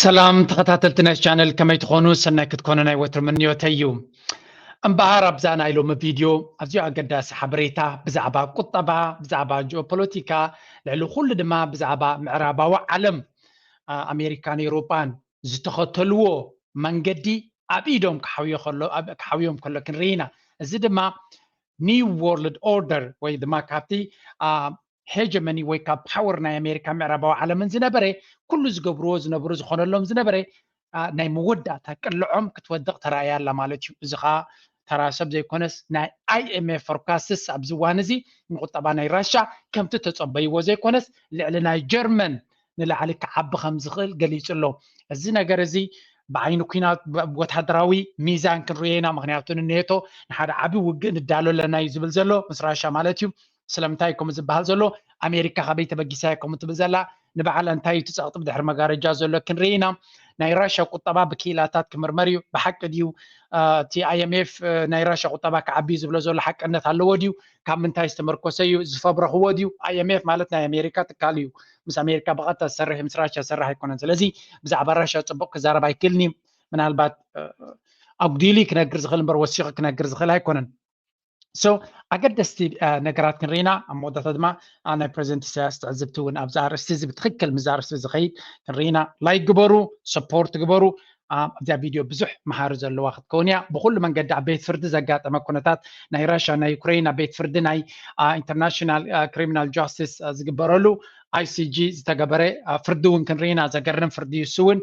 ሰላም ተኸታተልቲ ናይ ቻነል፣ ከመይ ትኾኑ? ሰናይ ክትኮኑ ናይ ወትሩ ምንዮተይ እዩ። እምበኣር ኣብዛ ናይ ሎሚ ቪድዮ ኣዝዩ ኣገዳሲ ሓበሬታ ብዛዕባ ቁጠባ፣ ብዛዕባ ጂኦፖለቲካ፣ ልዕሊ ኩሉ ድማ ብዛዕባ ምዕራባዊ ዓለም፣ ኣሜሪካን ኤውሮጳን ዝተኸተልዎ መንገዲ ኣብ ኢዶም ክሓውዮም ከሎ ክንርኢ ኢና። እዚ ድማ ኒው ወርልድ ኦርደር ወይ ድማ ካብቲ ሄጀመኒ ወይ ካብ ፓወር ናይ ኣሜሪካ ምዕራባዊ ዓለምን ዝነበረ ኩሉ ዝገብርዎ ዝነብሩ ዝኾነሎም ዝነበረ ናይ መወዳእታ ቅልዖም ክትወድቕ ተራእያ ኣላ ማለት እዩ። እዚ ኸዓ ተራ ሰብ ዘይኮነስ ናይ ኣይኤምኤፍ ፎርካስትስ ኣብዚ እዋን እዚ ንቁጠባ ናይ ራሻ ከምቲ ተጸበይዎ ዘይኮነስ ልዕሊ ናይ ጀርመን ንላዕሊ ክዓቢ ከም ዝኽእል ገሊጹ ኣሎ። እዚ ነገር እዚ ብዓይኒ ኲናት ወታደራዊ ሚዛን ክንርእዮ ኢና። ምክንያቱ ንኔቶ ንሓደ ዓቢ ውግእ ንዳሎ ኣለና እዩ ዝብል ዘሎ ምስ ራሻ ማለት እዩ። ስለምንታይ ከምኡ ዝበሃል ዘሎ? ኣሜሪካ ካበይ ተበጊሳ እያ ከምኡ ትብል ዘላ? ንበዓላ እንታይ እዩ እቲ ጸቕጢ ብድሕሪ መጋረጃ ዘሎ ክንርኢ ኢና። ናይ ራሻ ቁጠባ ብክኢላታት ክምርመር እዩ። ብሓቂ ድዩ እቲ ኣይኤምኤፍ ናይ ራሻ ቁጠባ ክዓቢ እዩ ዝብሎ ዘሎ ሓቅነት ኣለዎ ድዩ? ካብ ምንታይ ዝተመርኮሰ እዩ? ዝፈብረኽዎ ድዩ? ኣይኤምኤፍ ማለት ናይ ኣሜሪካ ትካል እዩ። ምስ ኣሜሪካ ብቐጥታ ዝሰርሕ ምስ ራሻ ዝሰርሕ ኣይኮነን። ስለዚ ብዛዕባ ራሻ ጽቡቕ ክዛረብ ኣይክእልን እዩ። ምናልባት ኣጉዲሉ ክነግር ዝኽእል እምበር ወሲኹ ክነግር ዝኽእል ኣይኮነን። So ኣገደስቲ ነገራት ክንርኢና ኣብ መወዳእታ ድማ ናይ ፕሬዚደንት ኢሳያስ ትዕዝብቲ እውን ኣብዚ ኣርእስቲ እዚ ብትኽክል ምስ ኣርእስቲ ዝኸይድ ክንርኢና። ላይክ ግበሩ፣ ሰፖርት ግበሩ። ኣብዚኣ ቪድዮ ብዙሕ መሃሪ ዘለዋ ክትከውን እያ። ብኩሉ መንገዲ ኣብ ቤት ፍርዲ ዘጋጠመ ኩነታት ናይ ራሽያ ናይ ዩክሬን ኣብ ቤት ፍርዲ ናይ ኢንተርናሽናል ክሪሚናል ጃስቲስ ዝግበረሉ ኣይሲጂ ዝተገበረ ፍርዲ እውን ክንርኢና። ዘገርም ፍርዲ እዩ። እሱ እውን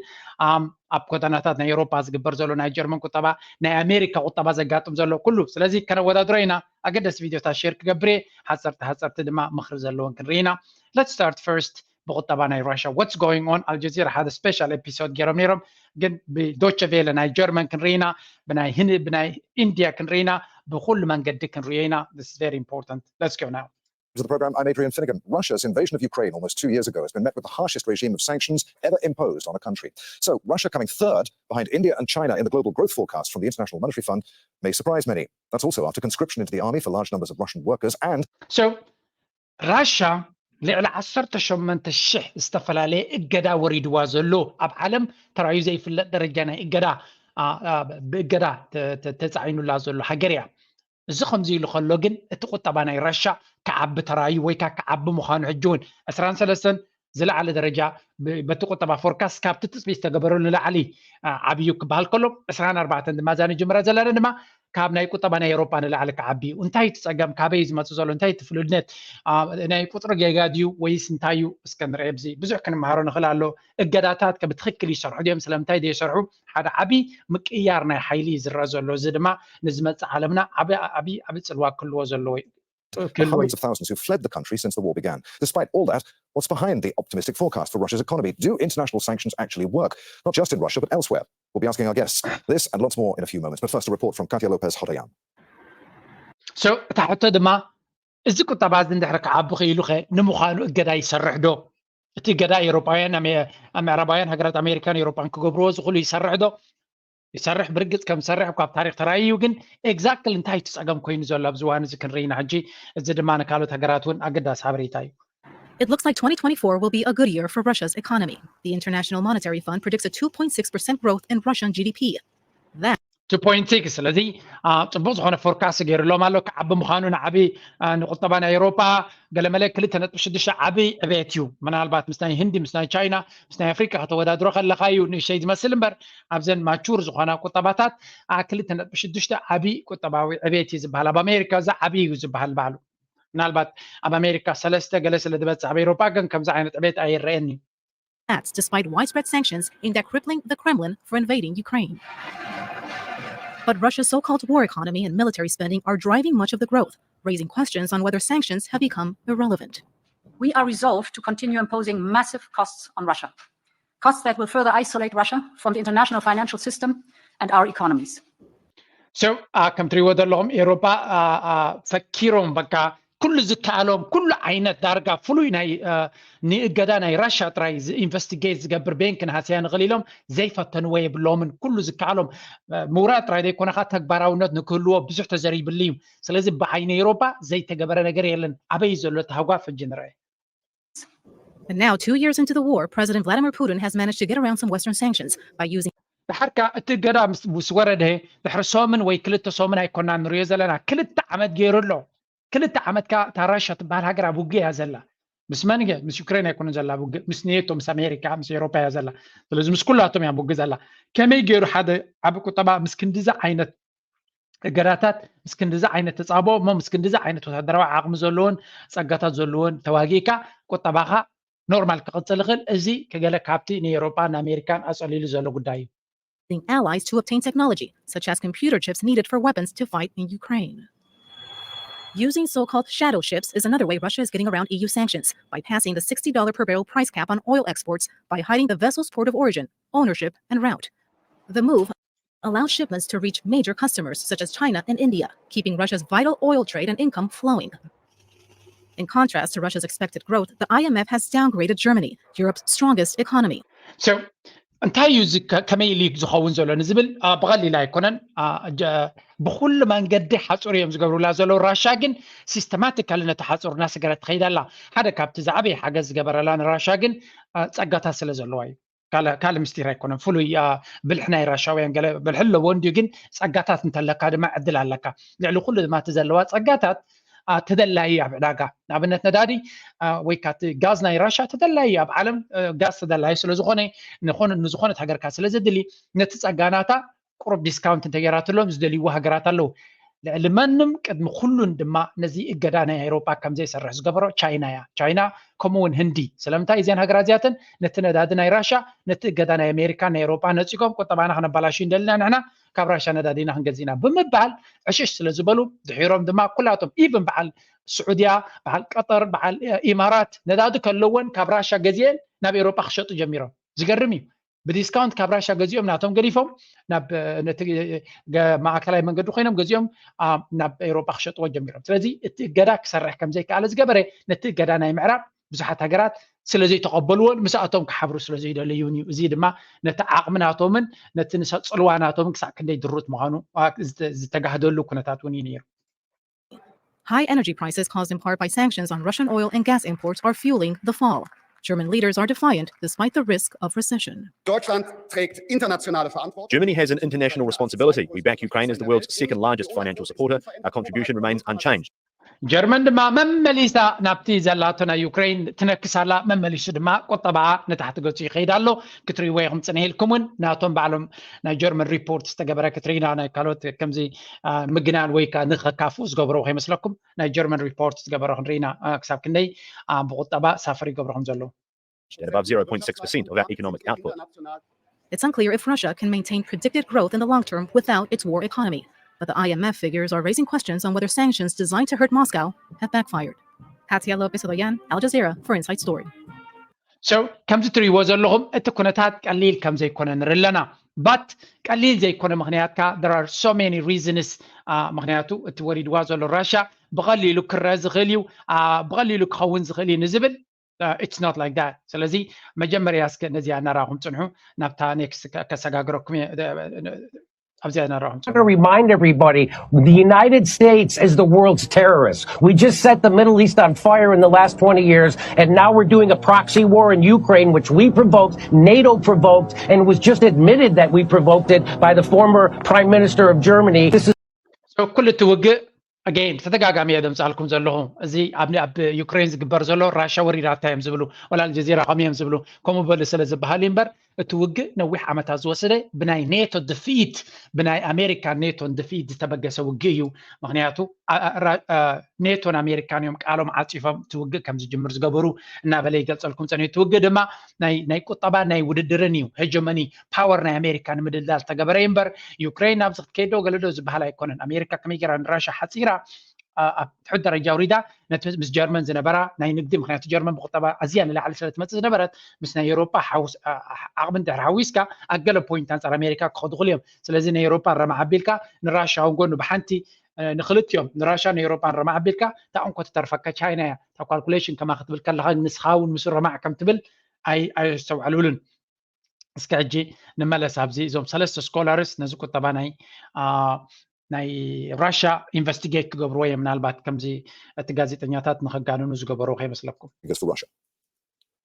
ኣብ ጎደናታት ናይ ኤውሮጳ ዝግበር ዘሎ ናይ ጀርመን ቁጠባ ናይ ኣሜሪካ ቁጠባ ዘጋጥም ዘሎ ኩሉ። ስለዚ ከነወዳድሮ ኢና። ኣገደስቲ ቪድዮታት ሼር ክገብር እየ። ሓፀርቲ ሓፀርቲ ድማ ምኽሪ ዘለዎን ክንርኢና። Let's start first ብቁጠባ ናይ ራሽያ what's going on። ኣልጀዚራ ሓደ ስፔሻል ኤፒሶድ ገይሮም ነይሮም፣ ግን ብዶቸ ቬለ ናይ ጀርመን ክንርኢና፣ ብናይ ህን ብናይ ኢንድያ ክንርኢና፣ ብኩሉ መንገዲ ክንርዮ ኢና። This is very important. Let's go now. To the programme, I'm Adrian Finnegan. Russia's invasion of Ukraine almost two years ago has been met with the harshest regime of sanctions ever imposed on a country. So, Russia coming third behind India and China in the global growth forecast from the International Monetary Fund may surprise many. That's also after conscription into the army for large numbers of Russian workers and So ራሻ ልዕሊ ዓሰርተ ሸሞንተ ሽሕ ዝተፈላለየ እገዳ ወሪድዋ ዘሎ ኣብ ዓለም ተራዩ ዘይፍለጥ ደረጃ ናይ እገዳ ብእገዳ ተፃዒኑላ ዘሎ ሃገር እያ። እዚ ከምዚ ኢሉ ከሎ ግን እቲ ቁጠባ ናይ ራሻ ክዓቢ ተራዩ ወይ ከዓ ክዓቢ ምዃኑ ሕጂ እውን ዕስራን ሰለስተን ዝለዓለ ደረጃ በቲ ቁጠባ ፎርካስት ካብቲ ትፅቢት ዝተገበረሉ ንላዕሊ ዓብዩ ክበሃል ከሎ ዕስራን ኣርባዕተን ድማ እዛ ንጅምራ ዘለና ድማ ካብ ናይ ቁጠባ ናይ ኤውሮጳ ንላዕሊ ክዓቢ እዩ። እንታይ እቲ ፀገም? ካበይ እዩ ዝመፅእ ዘሎ? እንታይ እቲ ፍሉልነት? ናይ ቁፅሪ ጌጋ ድዩ ወይስ እንታይ እዩ? እስከ ንርአ። ኣብዚ ብዙሕ ክንመሃሮ ንኽእል ኣሎ። እገዳታት ከ ብትኽክል ይሰርሑ ድዮም? ስለምንታይ ዘይሰርሑ? ሓደ ዓብዪ ምቅያር ናይ ሓይሊ እዩ ዝረአ ዘሎ። እዚ ድማ ንዝመፅእ ዓለምና ዓብዪ ዓብዪ ዓብዪ ፅልዋ ክህልዎ ዘለዎ እዩ። The hundreds of thousands who fled the country since the war began. Despite all that, what's behind the optimistic forecast for Russia's economy? Do international sanctions actually work? Not just in Russia, but elsewhere. We'll be asking our guests this and lots more in a few moments. But first, a report from Katia Lopez Hodayan. So እታ ሕቶ ድማ እዚ ቁጠባ እዚ እንድሕር ክዓቢ ክኢሉ ኸ ንምዃኑ እገዳ ይሰርሕ ዶ? እቲ እገዳ ኤውሮጳውያን ምዕራባውያን ሃገራት ኣሜሪካን ኤውሮጳን ክገብርዎ ዝኽእሉ ይሰርሕ ዶ? ይሰርሕ። ብርግፅ ከም ዝሰርሕ ካብ ታሪክ ተራእዩ፣ ግን ኤግዛክትሊ እንታይ እቲ ፀገም ኮይኑ ዘሎ ኣብዚ እዋን እዚ ክንርኢ ኢና። ሕጂ እዚ ድማ ንካልኦት ሃገራት እውን ኣገዳሲ ሓበሬታ እዩ። It looks like twenty twenty-four will be a good year for Russia's economy. The International Monetary Fund predicts a two point six percent growth in Russian G D P. That two point six ስለዚ ፅቡቅ ዝኾነ ፎርካስት ገይሩሎም ኣሎ። ክዓቢ ምዃኑ ንዓቢ ንቁጠባ ናይ ኤውሮጳ ገለመለ ክልተ ነጥቢ ሽዱሽተ ዓቢ ዕቤት እዩ። ምናልባት ምስ ናይ ህንዲ ምስ ናይ ቻይና ምስ ናይ ኣፍሪቃ ከተወዳድሮ ከለካ እዩ ንእሽተይ ዝመስል እምበር ኣብዘን ማቹር ዝኾና ቁጠባታት ክልተ ነጥቢ ሽዱሽተ ዓቢ ቁጠባዊ ዕቤት እዩ ዝበሃል። ኣብ ኣሜሪካ እዚ ዓቢ እዩ ዝበሃል ባዕሉ። ምናልባት ኣብ ኣሜሪካ ሰለስተ ገለ ስለ ዝበፅሕ ኣብ ኤውሮጳ ግን ከምዚ ዓይነት ዕቤት ኣይረአን እዩ። That's despite widespread sanctions aimed at crippling the Kremlin for invading Ukraine. But Russia's so-called war economy and military spending are driving much of the growth, raising questions on whether sanctions have become irrelevant. We are resolved to continue imposing massive costs on Russia, costs that will further isolate Russia from the international financial system and our economies. So ከም ትሪእዎ ዘለኹም ኤውሮጳ ፈኪሮም በቃ ኩሉ ዝከኣሎም ኩሉ ዓይነት ዳርጋ ፍሉይ ናይ ንእገዳ ናይ ራሻ ጥራይ ኢንቨስቲጌት ዝገብር ቤንክን ሃስያ ንኽእል ኢሎም ዘይፈተንዎ የብሎምን። ኩሉ ዝከኣሎም ምውራድ ጥራይ ዘይኮነኻ ተግባራውነት ንክህልዎ ብዙሕ ተዘሪብሉ እዩ። ስለዚ ብዓይኒ ኤውሮጳ ዘይተገበረ ነገር የለን። ኣበይ ዘሎ እቲ ሃጓፍ ሕጂ ንርአ። And now, two years into the war, President Vladimir Putin has managed to get around some Western sanctions by using ድሓርካ እቲ እገዳ ምስ ምስ ወረደ ድሕሪ ሰሙን ወይ ክልተ ሰሙን ኣይኮና ንሪኦ ዘለና፣ ክልተ ዓመት ገይሩ ኣሎ። ክልተ ዓመትካ እታ ራሻ ትበሃል ሃገር ኣብ ውግእ እያ ዘላ። ምስ መን ገ? ምስ ዩክሬን ኣይኮነን ዘላ ውግእ፣ ምስ ኔቶ፣ ምስ ኣሜሪካ፣ ምስ ኤውሮፓ እያ ዘላ። ስለዚ ምስ ኩላቶም እያ ውግእ ዘላ። ከመይ ገይሩ ሓደ ዓቢ ቁጠባ ምስ ክንድዚ ዓይነት እገዳታት፣ ምስ ክንድዚ ዓይነት ተጻብኦ እሞ ምስ ክንድዚ ዓይነት ወታደራዊ ዓቕሚ ዘለዎን ጸጋታት ዘለዎን ተዋጊእካ ቁጠባኻ ኖርማል ክቕጽል ይኽእል? እዚ ከገለ ካብቲ ንኤውሮጳን ንኣሜሪካን ኣጸሊሉ ዘሎ ጉዳይ እዩ። allies to obtain technology, such as computer chips needed for weapons to fight in Ukraine. Using so called shadow ships is another way Russia is getting around E U sanctions by passing the sixty dollars per barrel price cap on oil exports by hiding the vessel's port of origin, ownership, and route. The move allows shipments to reach major customers such as China and India, keeping Russia's vital oil trade and income flowing. In contrast to Russia's expected growth, the I M F has downgraded Germany, Europe's strongest economy. So እንታይ እዩ እዚ ከ- ከመይ ኢሉ እዩ ዝኸውን ዘሎ ንዝብል አ፣ ብቐሊል ኣይኮነን። አ፣ ጀ- ብኩሉ መንገዲ ሓፁር እዮም ዝገብሩላ ዘለዉ። ራሻ ግን ሲስተማቲካሊ ነቲ ሓፁር እናሰገረት ትኸይድ ኣላ። ሓደ ካብቲ ዝዓበየ ሓገዝ ዝገበረላ ንራሻ ግን አ፣ ጸጋታት ስለ ዘለዋ እዩ። ካልእ ካልእ ምስጢር ኣይኮነን። ፍሉይ አ፣ ብልሒ ናይ ራሻውያን ገለ ብልሒ ኣለዎ እንድዩ፣ ግን ጸጋታት እንተለካ ድማ ዕድል ኣለካ። ልዕሊ ኩሉ ድማ እቲ ዘለዋ ጸጋታት አ፣ ተደላዪ ኣብ ዕዳጋ፣ ንኣብነት ነዳዲ አ፣ ወይ ካቲ ጋዝ ናይ ራሻ ተደላዪ ኣብ ዓለም አ፣ ጋዝ ተደላዪ ስለ ዝኾነ ንኾነ ንዝኾነት ሃገርካ ስለ ዘድሊ ነቲ ጸጋ ናታ ቁሩብ ዲስካውንት እንተገይራትሎም ዝደልይዎ ሃገራት ኣለዉ። ልዕሊ መንም ቅድሚ ኩሉን ድማ ነዚ እገዳ ናይ ኤውሮጳ ከም ዘይሰርሕ ዝገበሮ ቻይና እያ። ቻይና ከምኡ እውን ህንዲ። ስለምንታይ እዚኣን ሃገራት እዚኣተን ነቲ ነዳዲ ናይ ራሻ ነቲ እገዳ ናይ ኣሜሪካ ናይ ኤውሮጳ ነጺጎም ቁጠባና ክነባላሹ እንደልና ንሕና ካብ ራሻ ነዳዲና ክንገዝእና ብምባል ዕሽሽ ስለ ዝበሉ ድሒሮም ድማ ኩላቶም ኢቭን በዓል ስዑድያ በዓል ቀጠር በዓል ኢማራት ነዳዲ ከለወን ካብ ራሻ ገዚአን ናብ ኤውሮጳ ክሸጡ ጀሚሮም። ዝገርም እዩ። ብዲስካውንት ካብ ራሻ ገዚኦም ናቶም ገዲፎም ናብ ነቲ ማእከላይ መንገዲ ኮይኖም ገዚኦም ናብ ኤውሮጳ ክሸጥዎ ጀሚሮም። ስለዚ እቲ እገዳ ክሰርሕ ከም ዘይከኣለ ዝገበረ ነቲ እገዳ ናይ ምዕራብ ብዙሓት ሃገራት ስለ ዘይተቐበልዎን ምስኣቶም ክሓብሩ ስለ ዘይደለዩን እዩ። እዚ ድማ ነቲ ዓቕሚ ናቶምን ነቲ ንሰ- ጽልዋ ናቶምን ክሳዕ ክንደይ ድሩት ምዃኑ ዝተጋህደሉ ኩነታት እውን እዩ ነይሩ። High energy prices caused in part by sanctions on Russian oil and gas imports are fueling the fall. German leaders are defiant despite the risk of recession. Deutschland trägt internationale Verantwortung. Germany has an international responsibility. We back Ukraine as the world's second largest financial supporter. Our contribution remains unchanged. ጀርመን ድማ መመሊሳ ናብቲ ዘላቶ ናይ ዩክሬን ትነክስ ኣላ። መመሊሱ ድማ ቁጠባኣ ንታሕቲ ገጹ ይኸይድ ኣሎ። ክትርእይዎ ኢኹም ጽንሕ ኢልኩም እውን ናቶም ባዕሎም ናይ ጀርመን ሪፖርት ዝተገበረ ክትርኢና ናይ ካልኦት ከምዚ ምግናን ወይ ከዓ ንኸካፍኡ ዝገብረው ከይመስለኩም። ናይ ጀርመን ሪፖርት ዝገበረ ክንርኢና ክሳብ ክንደይ ብቁጠባ ሳፈር ይገብሮ ከም ዘለዉ። At above zero point six percent of our economic output. It's unclear if Russia can maintain predicted growth in the long term without its war economy. But the I M F figures are raising questions on whether sanctions designed to hurt Moscow have backfired. Hatya Lopez Odoyan, Al Jazeera, for Inside Story. So ከምዚ ትርእይዎ ዘለኹም እቲ ኩነታት ቀሊል ከም ዘይኮነ ንርኢ ኣለና። But ቀሊል ዘይኮነ ምክንያትካ there are so many reasons። ምክንያቱ እቲ ወሪድዋ ዘሎ ራሻ ብቐሊሉ ክረአ ዝኽእል እዩ፣ ብቐሊሉ ክኸውን ዝኽእል እዩ ንዝብል it's not like that። ስለዚ መጀመርያ እስከ ነዚኣ እናረኣኹም ፅንሑ፣ ናብታ ኔክስት ከሰጋግረኩም እየ። ኣብዚኣ እናረኣኹም ፅንሑ። To remind everybody, the United States is the world's terrorist. We just set the Middle East on fire in the last twenty years, and now we're doing a proxy war in Ukraine, which we provoked, NATO provoked, and it was just admitted that we provoked it by the former Prime Minister of Germany. This is So ኩሉ እቲ ውግእ ኣገይን ተደጋጋሚ እየ ደምፃልኩም ዘለኹ። እዚ ኣብ ኣብ ዩክሬን ዝግበር ዘሎ ራሻ ወሪዳታ እዮም ዝብሉ፣ ወላ ኣልጀዚራ ከምኡ እዮም ዝብሉ። ከምኡ በሉ ስለ ዝበሃል እዩ እምበር እቲ ውግእ ነዊሕ ዓመታት ዝወሰደ ብናይ ኔቶ ድፊት፣ ብናይ ኣሜሪካ ኔቶን ድፊት ዝተበገሰ ውግእ እዩ። ምክንያቱ ኔቶን ኣሜሪካን እዮም ቃሎም ዓፂፎም እቲ ውግእ ከም ዝጅምር ዝገበሩ እናበለ ይገልፀልኩም ፀኒሑ። እቲ ውግእ ድማ ናይ ቁጠባ ናይ ውድድርን እዩ፣ ሄጀመኒ ፓወር ናይ ኣሜሪካ ንምድልዳል ዝተገበረ እዩ እምበር ዩክሬን ናብዚ ክትከይድ ዶ ገለ ዶ ዝበሃል ኣይኮነን። ኣሜሪካ ከመይ ገይራ ንራሻ ሓፂራ ኣብ ትሑት ደረጃ ውሪዳ ነቲ ምስ ጀርመን ዝነበራ ናይ ንግዲ፣ ምክንያቱ ጀርመን ብቁጠባ ኣዝያ ንላዕሊ ስለ ትመፅእ ዝነበረት ምስ ናይ ኤውሮጳ ዓቕሚ እንድሕር ሓዊስካ ኣብ ገለ ፖይንት ኣንፃር ኣሜሪካ ክኸዱ ክሉ እዮም። ስለዚ ናይ ኤውሮጳ ረማዕ ኣቢልካ ንራሻ እውን ጎኑ ብሓንቲ ንክልቲኦም ንራሻ ንኤውሮጳን ረማዕ ኣቢልካ እታ እንኮ ትተርፈካ ቻይና እያ። እታ ካልኩሌሽን ከማ ክትብል ከለካ ንስኻ እውን ምስ ረማዕ ከም ትብል ኣይ ኣየስተውዕሉሉን። እስከ ሕጂ ንመለስ ኣብዚ እዞም ሰለስተ ስኮላርስ ነዚ ቁጠባ ናይ ናይ ራሻ ኢንቨስቲጌት ክገብርዎ እዮም። ምናልባት ከምዚ እቲ ጋዜጠኛታት ንኸጋንኑ ዝገበሩ ከይመስለኩም። Because for Russia,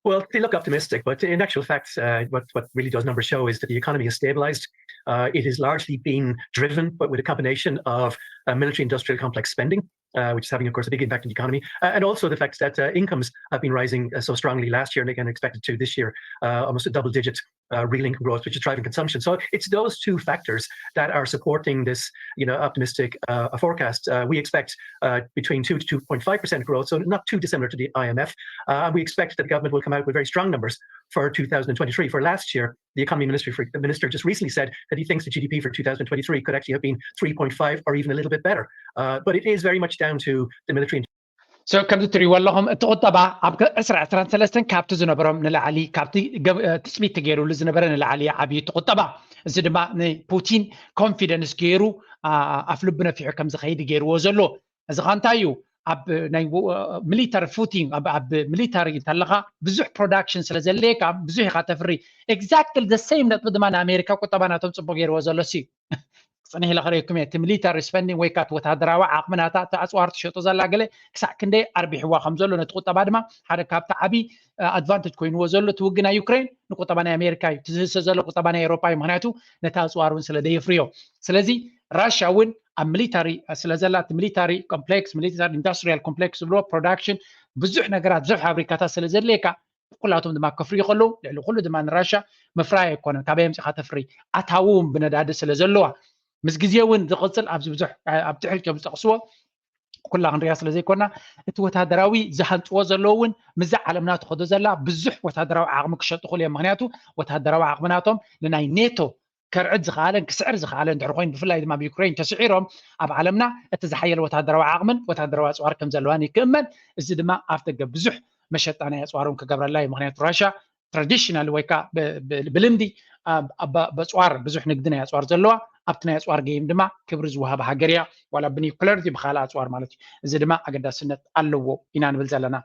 Well, they look optimistic, but in actual fact, uh, what, what really those numbers show is that the economy has stabilized. Uh, it has largely been driven but with a combination of uh, military industrial complex spending, uh, which is having, of course, a big impact on the economy, uh, and also the fact that uh, incomes have been rising uh, so strongly last year and again expected to this year, uh, almost a double digit uh, real income growth, which is driving consumption. So it's those two factors that are supporting this, you know, optimistic uh, forecast. Uh, we expect uh, between two to two point five percent growth, so not too dissimilar to the I M F. Uh, we expect that the government will come out with very strong numbers for two thousand twenty-three. For last year, the economy ministry for, the minister just recently said that he thinks the G D P for two thousand twenty-three could actually have been three point five or even a little bit better. Uh, but it is very much down to the military. So ከምዚ ትሪእዎ ኣለኹም እቲ ቁጠባ ኣብ ዕስራ ዕስራን ሰለስተን ካብቲ ዝነበሮም ንላዕሊ ካብቲ ትፅቢት ተገይሩሉ ዝነበረ ንላዕሊ ዓብዩ እቲ ቁጠባ። እዚ ድማ ንፑቲን ኮንፊደንስ ገይሩ ኣፍ ልቢ ነፊሑ ከም ዝኸይድ ገይርዎ ዘሎ። እዚ ኸ እንታይ እዩ? ኣብ ናይ ሚሊታሪ ፉቲንግ ኣብ ሚሊታሪ እንተለኻ ብዙሕ ፕሮዳክሽን ስለ ዘድልየካ ብዙሕ ኢኻ ተፍሪ። ኤግዛክትሊ ዘ ሴም ነጥቢ ድማ ንኣሜሪካ ቁጠባ ናቶም ፅቡቅ ገይርዎ ዘሎ ሲ ክፅንሕ ኢለ ክርእየኩም እየ። እቲ ሚሊታሪ ስፐንዲንግ ወይ ከዓ እቲ ወታደራዊ ዓቕሚ ናታ እቲ ኣፅዋር ትሸጦ ዘላ ገለ ክሳዕ ክንደይ ኣርቢሕዋ ከም ዘሎ ነቲ ቁጠባ ድማ ሓደ ካብቲ ዓብዪ ኣድቫንቴጅ ኮይንዎ ዘሎ እቲ ውግእ ናይ ዩክሬን ንቁጠባ ናይ ኣሜሪካ እዩ። እቲ ዝህሰ ዘሎ ቁጠባ ናይ ኤውሮጳ እዩ። ምክንያቱ ነቲ ኣፅዋር እውን ስለ ደየፍርዮ። ስለዚ ራሽያ እውን ኣብ ሚሊታሪ ስለ ዘላ እቲ ሚሊታሪ ኮምፕሌክስ ሚሊታሪ ኢንዱስትሪያል ኮምፕሌክስ ዝብልዎ ፕሮዳክሽን ብዙሕ ነገራት ብዙሕ ፋብሪካታት ስለ ዘድልየካ ኩላቶም ድማ ከፍርዩ ከለዉ ልዕሊ ኩሉ ድማ ንራሻ ምፍራይ ኣይኮነን ካበይ ኣምፂኻ ተፍሪ ኣታዊ እውን ብነዳዲ ስለ ዘለዋ ምስ ግዜ እውን ዝቕፅል ኣብዚ ብዙሕ ኣብ ትሕልቲ እዮም ዝጠቕስዎ ኩላ ክንሪኣ ስለ ዘይኮና እቲ ወታደራዊ ዝሃንፅዎ ዘለዉ እውን ምዛ ዓለምና ትኸዶ ዘላ ብዙሕ ወታደራዊ ዓቕሚ ክሸጡ ክእሉ እዮም ምክንያቱ ወታደራዊ ዓቕሚ ናቶም ንናይ ኔቶ ከርዕድ ዝኸኣለን ክስዕር ዝኸኣለን ድሕሪ ኮይኑ ብፍላይ ድማ ብዩክሬን ተስዒሮም ኣብ ዓለምና እቲ ዝሓየለ ወታደራዊ ዓቕምን ወታደራዊ ኣፅዋር ከም ዘለዋን ይክእመን እዚ ድማ ኣብ ደገ ብዙሕ መሸጣ ናይ ኣፅዋሮም ክገብረላ እዩ ምክንያቱ ራሻ ትራዲሽናል ወይ ከዓ ብልምዲ በፅዋር ብዙሕ ንግዲ ናይ ኣፅዋር ዘለዋ ኣብቲ ናይ ኣፅዋር ገይም ድማ ክብሪ ዝወሃብ ሃገር እያ ዋላ ብኒኩለር ድዩ ብካልእ ኣፅዋር ማለት እዩ እዚ ድማ ኣገዳስነት ኣለዎ ኢና ንብል ዘለና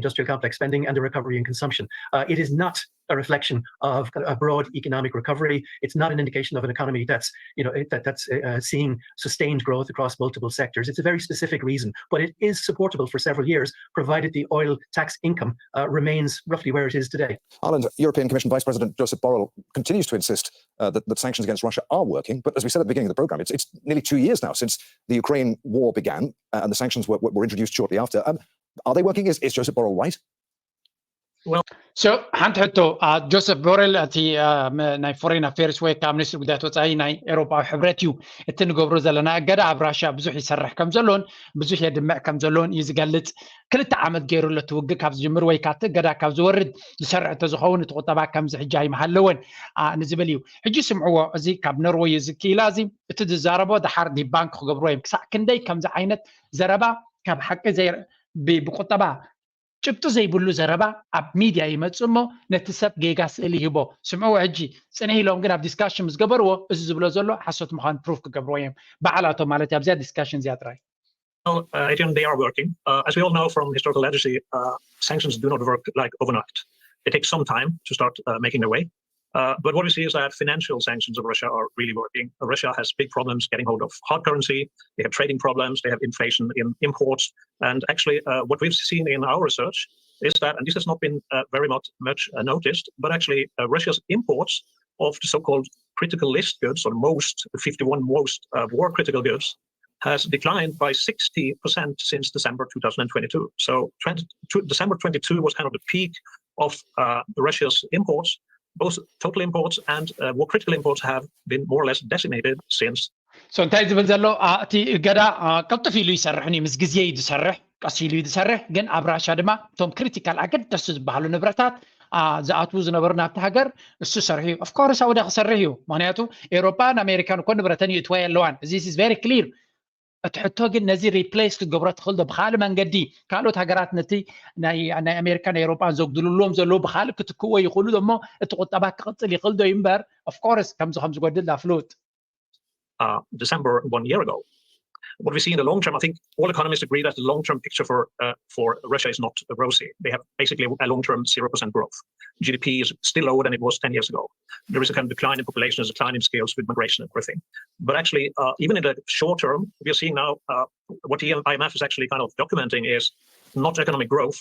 industrial complex spending and the recovery in consumption. Uh, it is not a reflection of a broad economic recovery. It's not an indication of an economy that's, you know, that, that's uh, seeing sustained growth across multiple sectors. It's a very specific reason, but it is supportable for several years, provided the oil tax income uh, remains roughly where it is today. Ireland European Commission Vice President Joseph Borrell continues to insist uh, that, that sanctions against Russia are working. But as we said at the beginning of the program, it's, it's nearly two years now since the Ukraine war began uh, and the sanctions were, were introduced shortly after. Um, are they working? Is, is Joseph Borrell right? So ሓንቲ ሕቶ ጆሰፍ ቦሬል እቲ ናይ ፎሬን ኣፌርስ ወይ ከዓ ሚኒስትሪ ጉዳያት ወፃኢ ናይ ኤውሮፓዊ ሕብረት እዩ እቲ ንገብሮ ዘለና እገዳ ኣብ ራሽያ ብዙሕ ይሰርሕ ከም ዘሎን ብዙሕ የድምዕ ከም ዘሎን እዩ ዝገልፅ ክልተ ዓመት ገይሩ ኣሎ እቲ ውግእ ካብ ዝጅምር ወይ ካብቲ እገዳ ካብ ዝወርድ ዝሰርሕ እንተዝኸውን እቲ ቁጠባ ከምዚ ሕጂ ኣይምሃለወን ንዝብል እዩ ሕጂ ስምዕዎ እዚ ካብ ኖርወይ እዩ ዝክኢላ እዚ እቲ ዝዛረቦ ድሓር ዲባንክ ክገብርዎ እዮም ክሳዕ ክንደይ ከምዚ ዓይነት ዘረባ ካብ ሓቂ ብቁጠባ ጭብጢ ዘይብሉ ዘረባ ኣብ ሚድያ ይመፅእ እሞ ነቲ ሰብ ጌጋ ስእሊ ይህቦ ስምዕዎ ሕጂ ፅንሕ ኢሎም ግን ኣብ ዲስካሽን ምስ ገበርዎ እዚ ዝብሎ ዘሎ ሓሶት ምዃኑ ፕሩፍ ክገብርዎ እዮም በዓላቶም ማለት ኣብዚኣ ዲስካሽን እዚኣ ጥራይ Well, uh, Adrian, they are working. Uh, as we all know from historical literacy, uh, sanctions do not work like overnight. It takes some time to start uh, making their way. Uh, but what we see is that financial sanctions of Russia are really working. Russia has big problems getting hold of hard currency. They have trading problems. They have inflation in imports. And actually, uh, what we've seen in our research is that, and this has not been uh, very much, much uh, noticed, but actually uh, Russia's imports of the so-called critical list goods, or most fifty-one most uh, war critical goods, has declined by sixty percent since December two thousand twenty-two. So 20, December twenty-two was kind of the peak of uh, Russia's imports. Both total imports and uh, war critical imports have been more or less decimated since. So እንታይ ዝብል ዘሎ እቲ እገዳ ቀልጥፍ ኢሉ ይሰርሕን እዩ ምስ ግዜ እዩ ዝሰርሕ ቀስ ኢሉ እዩ ዝሰርሕ ግን ኣብ ራሻ ድማ እቶም ክሪቲካል ኣገደስቲ ዝበሃሉ ንብረታት ዝኣትዉ ዝነበሩ ናብቲ ሃገር እሱ ሰርሑ እዩ ኦፍኮርስ ኣውዳ ክሰርሕ እዩ ምክንያቱ ኤውሮፓን ኣሜሪካን እኮ ንብረተን ይእትዋ ኣለዋን እዚ is very clear እቲ ሕቶ ግን ነዚ ሪፕሌስ ክትገብሮ ትኽእል ዶ ብካልእ መንገዲ ካልኦት ሃገራት ነቲ ናይ ኣሜሪካ ናይ ኤውሮጳን ዘጉድልሎም ዘለዉ ብካልእ ክትክእዎ ይኽእሉ ዶ እሞ እቲ ቁጠባ ክቕፅል ይኽእል ዶ እዩ እምበር ኦፍኮርስ ከምዚ ከም ዝጎድል ዳ ፍሉጥ uh, December one year ago. What we see in the long term, I think all economists agree that the long term picture for uh, for Russia is not rosy. They have basically a long term zero percent growth. G D P is still lower than it was ten years ago. There is a kind of decline in population, a decline in skills with migration and everything. But actually, uh, even in the short term, we are seeing now uh, what the I M F is actually kind of documenting is not economic growth,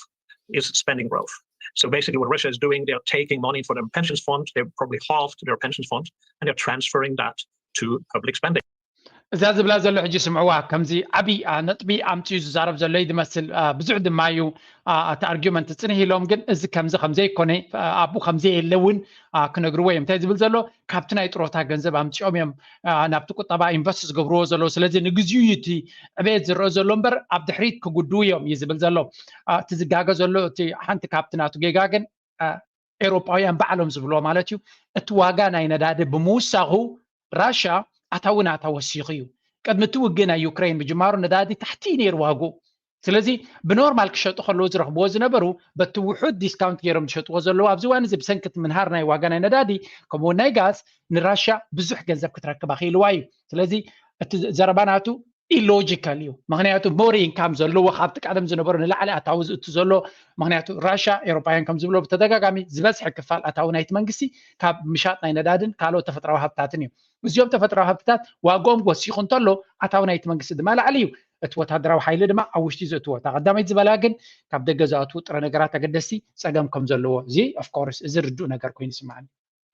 is spending growth. So basically, what Russia is doing, they are taking money for their pensions fund. They've probably halved their pensions fund, and they're transferring that to public spending. እዛ ዝብላ ዘሎ ሕጂ ስምዕዋ፣ ከምዚ ዓብዪ ነጥቢ ኣምፅኡ ዝዛረብ ዘሎ እዩ ዝመስል። ብዙሕ ድማ እዩ እቲ ኣርጊመንት ፅንሕ ኢሎም፣ ግን እዚ ከምዚ ከምዘይኮነ፣ ኣብኡ ከምዘየለ እውን ክነግርዎ እዮም። እንታይ ዝብል ዘሎ፣ ካብቲ ናይ ጥሮታ ገንዘብ ኣምፂኦም እዮም ናብቲ ቁጠባ ኢንቨስት ዝገብርዎ ዘለዉ። ስለዚ ንግዚኡ እዩ እቲ ዕቤት ዝረአ ዘሎ እምበር ኣብ ድሕሪት ክጉድኡ እዮም እዩ ዝብል ዘሎ። እቲ ዝጋገ ዘሎ፣ እቲ ሓንቲ ካብቲ ናቱ ጌጋ ግን ኤውሮጳውያን ባዕሎም ዝብልዎ ማለት እዩ፣ እቲ ዋጋ ናይ ነዳዲ ብምውሳኹ ራሻ ኣታዊ ናታ ወሲኹ እዩ። ቅድሚ እቲ ውግእ ናይ ዩክሬን ምጅማሩ ነዳዲ ታሕቲ እዩ ነይሩ ዋግኡ። ስለዚ ብኖርማል ክሸጡ ከለዉ ዝረኽብዎ ዝነበሩ በቲ ውሑድ ዲስካውንት ገይሮም ዝሸጥዎ ዘለዉ ኣብዚ እዋን እዚ ብሰንኪ እቲ ምንሃር ናይ ዋጋ ናይ ነዳዲ ከምኡውን ናይ ጋዝ ንራሻ ብዙሕ ገንዘብ ክትረክብ ኣኽኢልዋ እዩ። ስለዚ እቲ ዘረባ ናቱ ኢሎጂካል እዩ። ምክንያቱ ሞር ኢንካም ዘለዎ ካብቲ ቀደም ዝነበሩ ንላዕሊ ኣታዊ ዝእቱ ዘሎ፣ ምክንያቱ ራሻ ኤውሮፓውያን ከም ዝብሎ ብተደጋጋሚ ዝበዝሐ ክፋል ኣታዊ ናይቲ መንግስቲ ካብ ምሻጥ ናይ ነዳድን ካልኦት ተፈጥራዊ ሃብትታትን እዩ። እዚኦም ተፈጥራዊ ሃብትታት ዋግኦም ወሲኹ እንተሎ ኣታዊ ናይቲ መንግስቲ ድማ ላዕሊ እዩ። እቲ ወታደራዊ ሓይሊ ድማ ኣብ ውሽጢ ዘእትዎ። እታ ቀዳመይቲ ዝበላ ግን ካብ ደገ ዝኣትዉ ጥረ ነገራት ኣገደስቲ ጸገም ከም ዘለዎ፣ እዚ ኦፍኮርስ እዚ ርዱእ ነገር ኮይኑ ይስምዓኒ።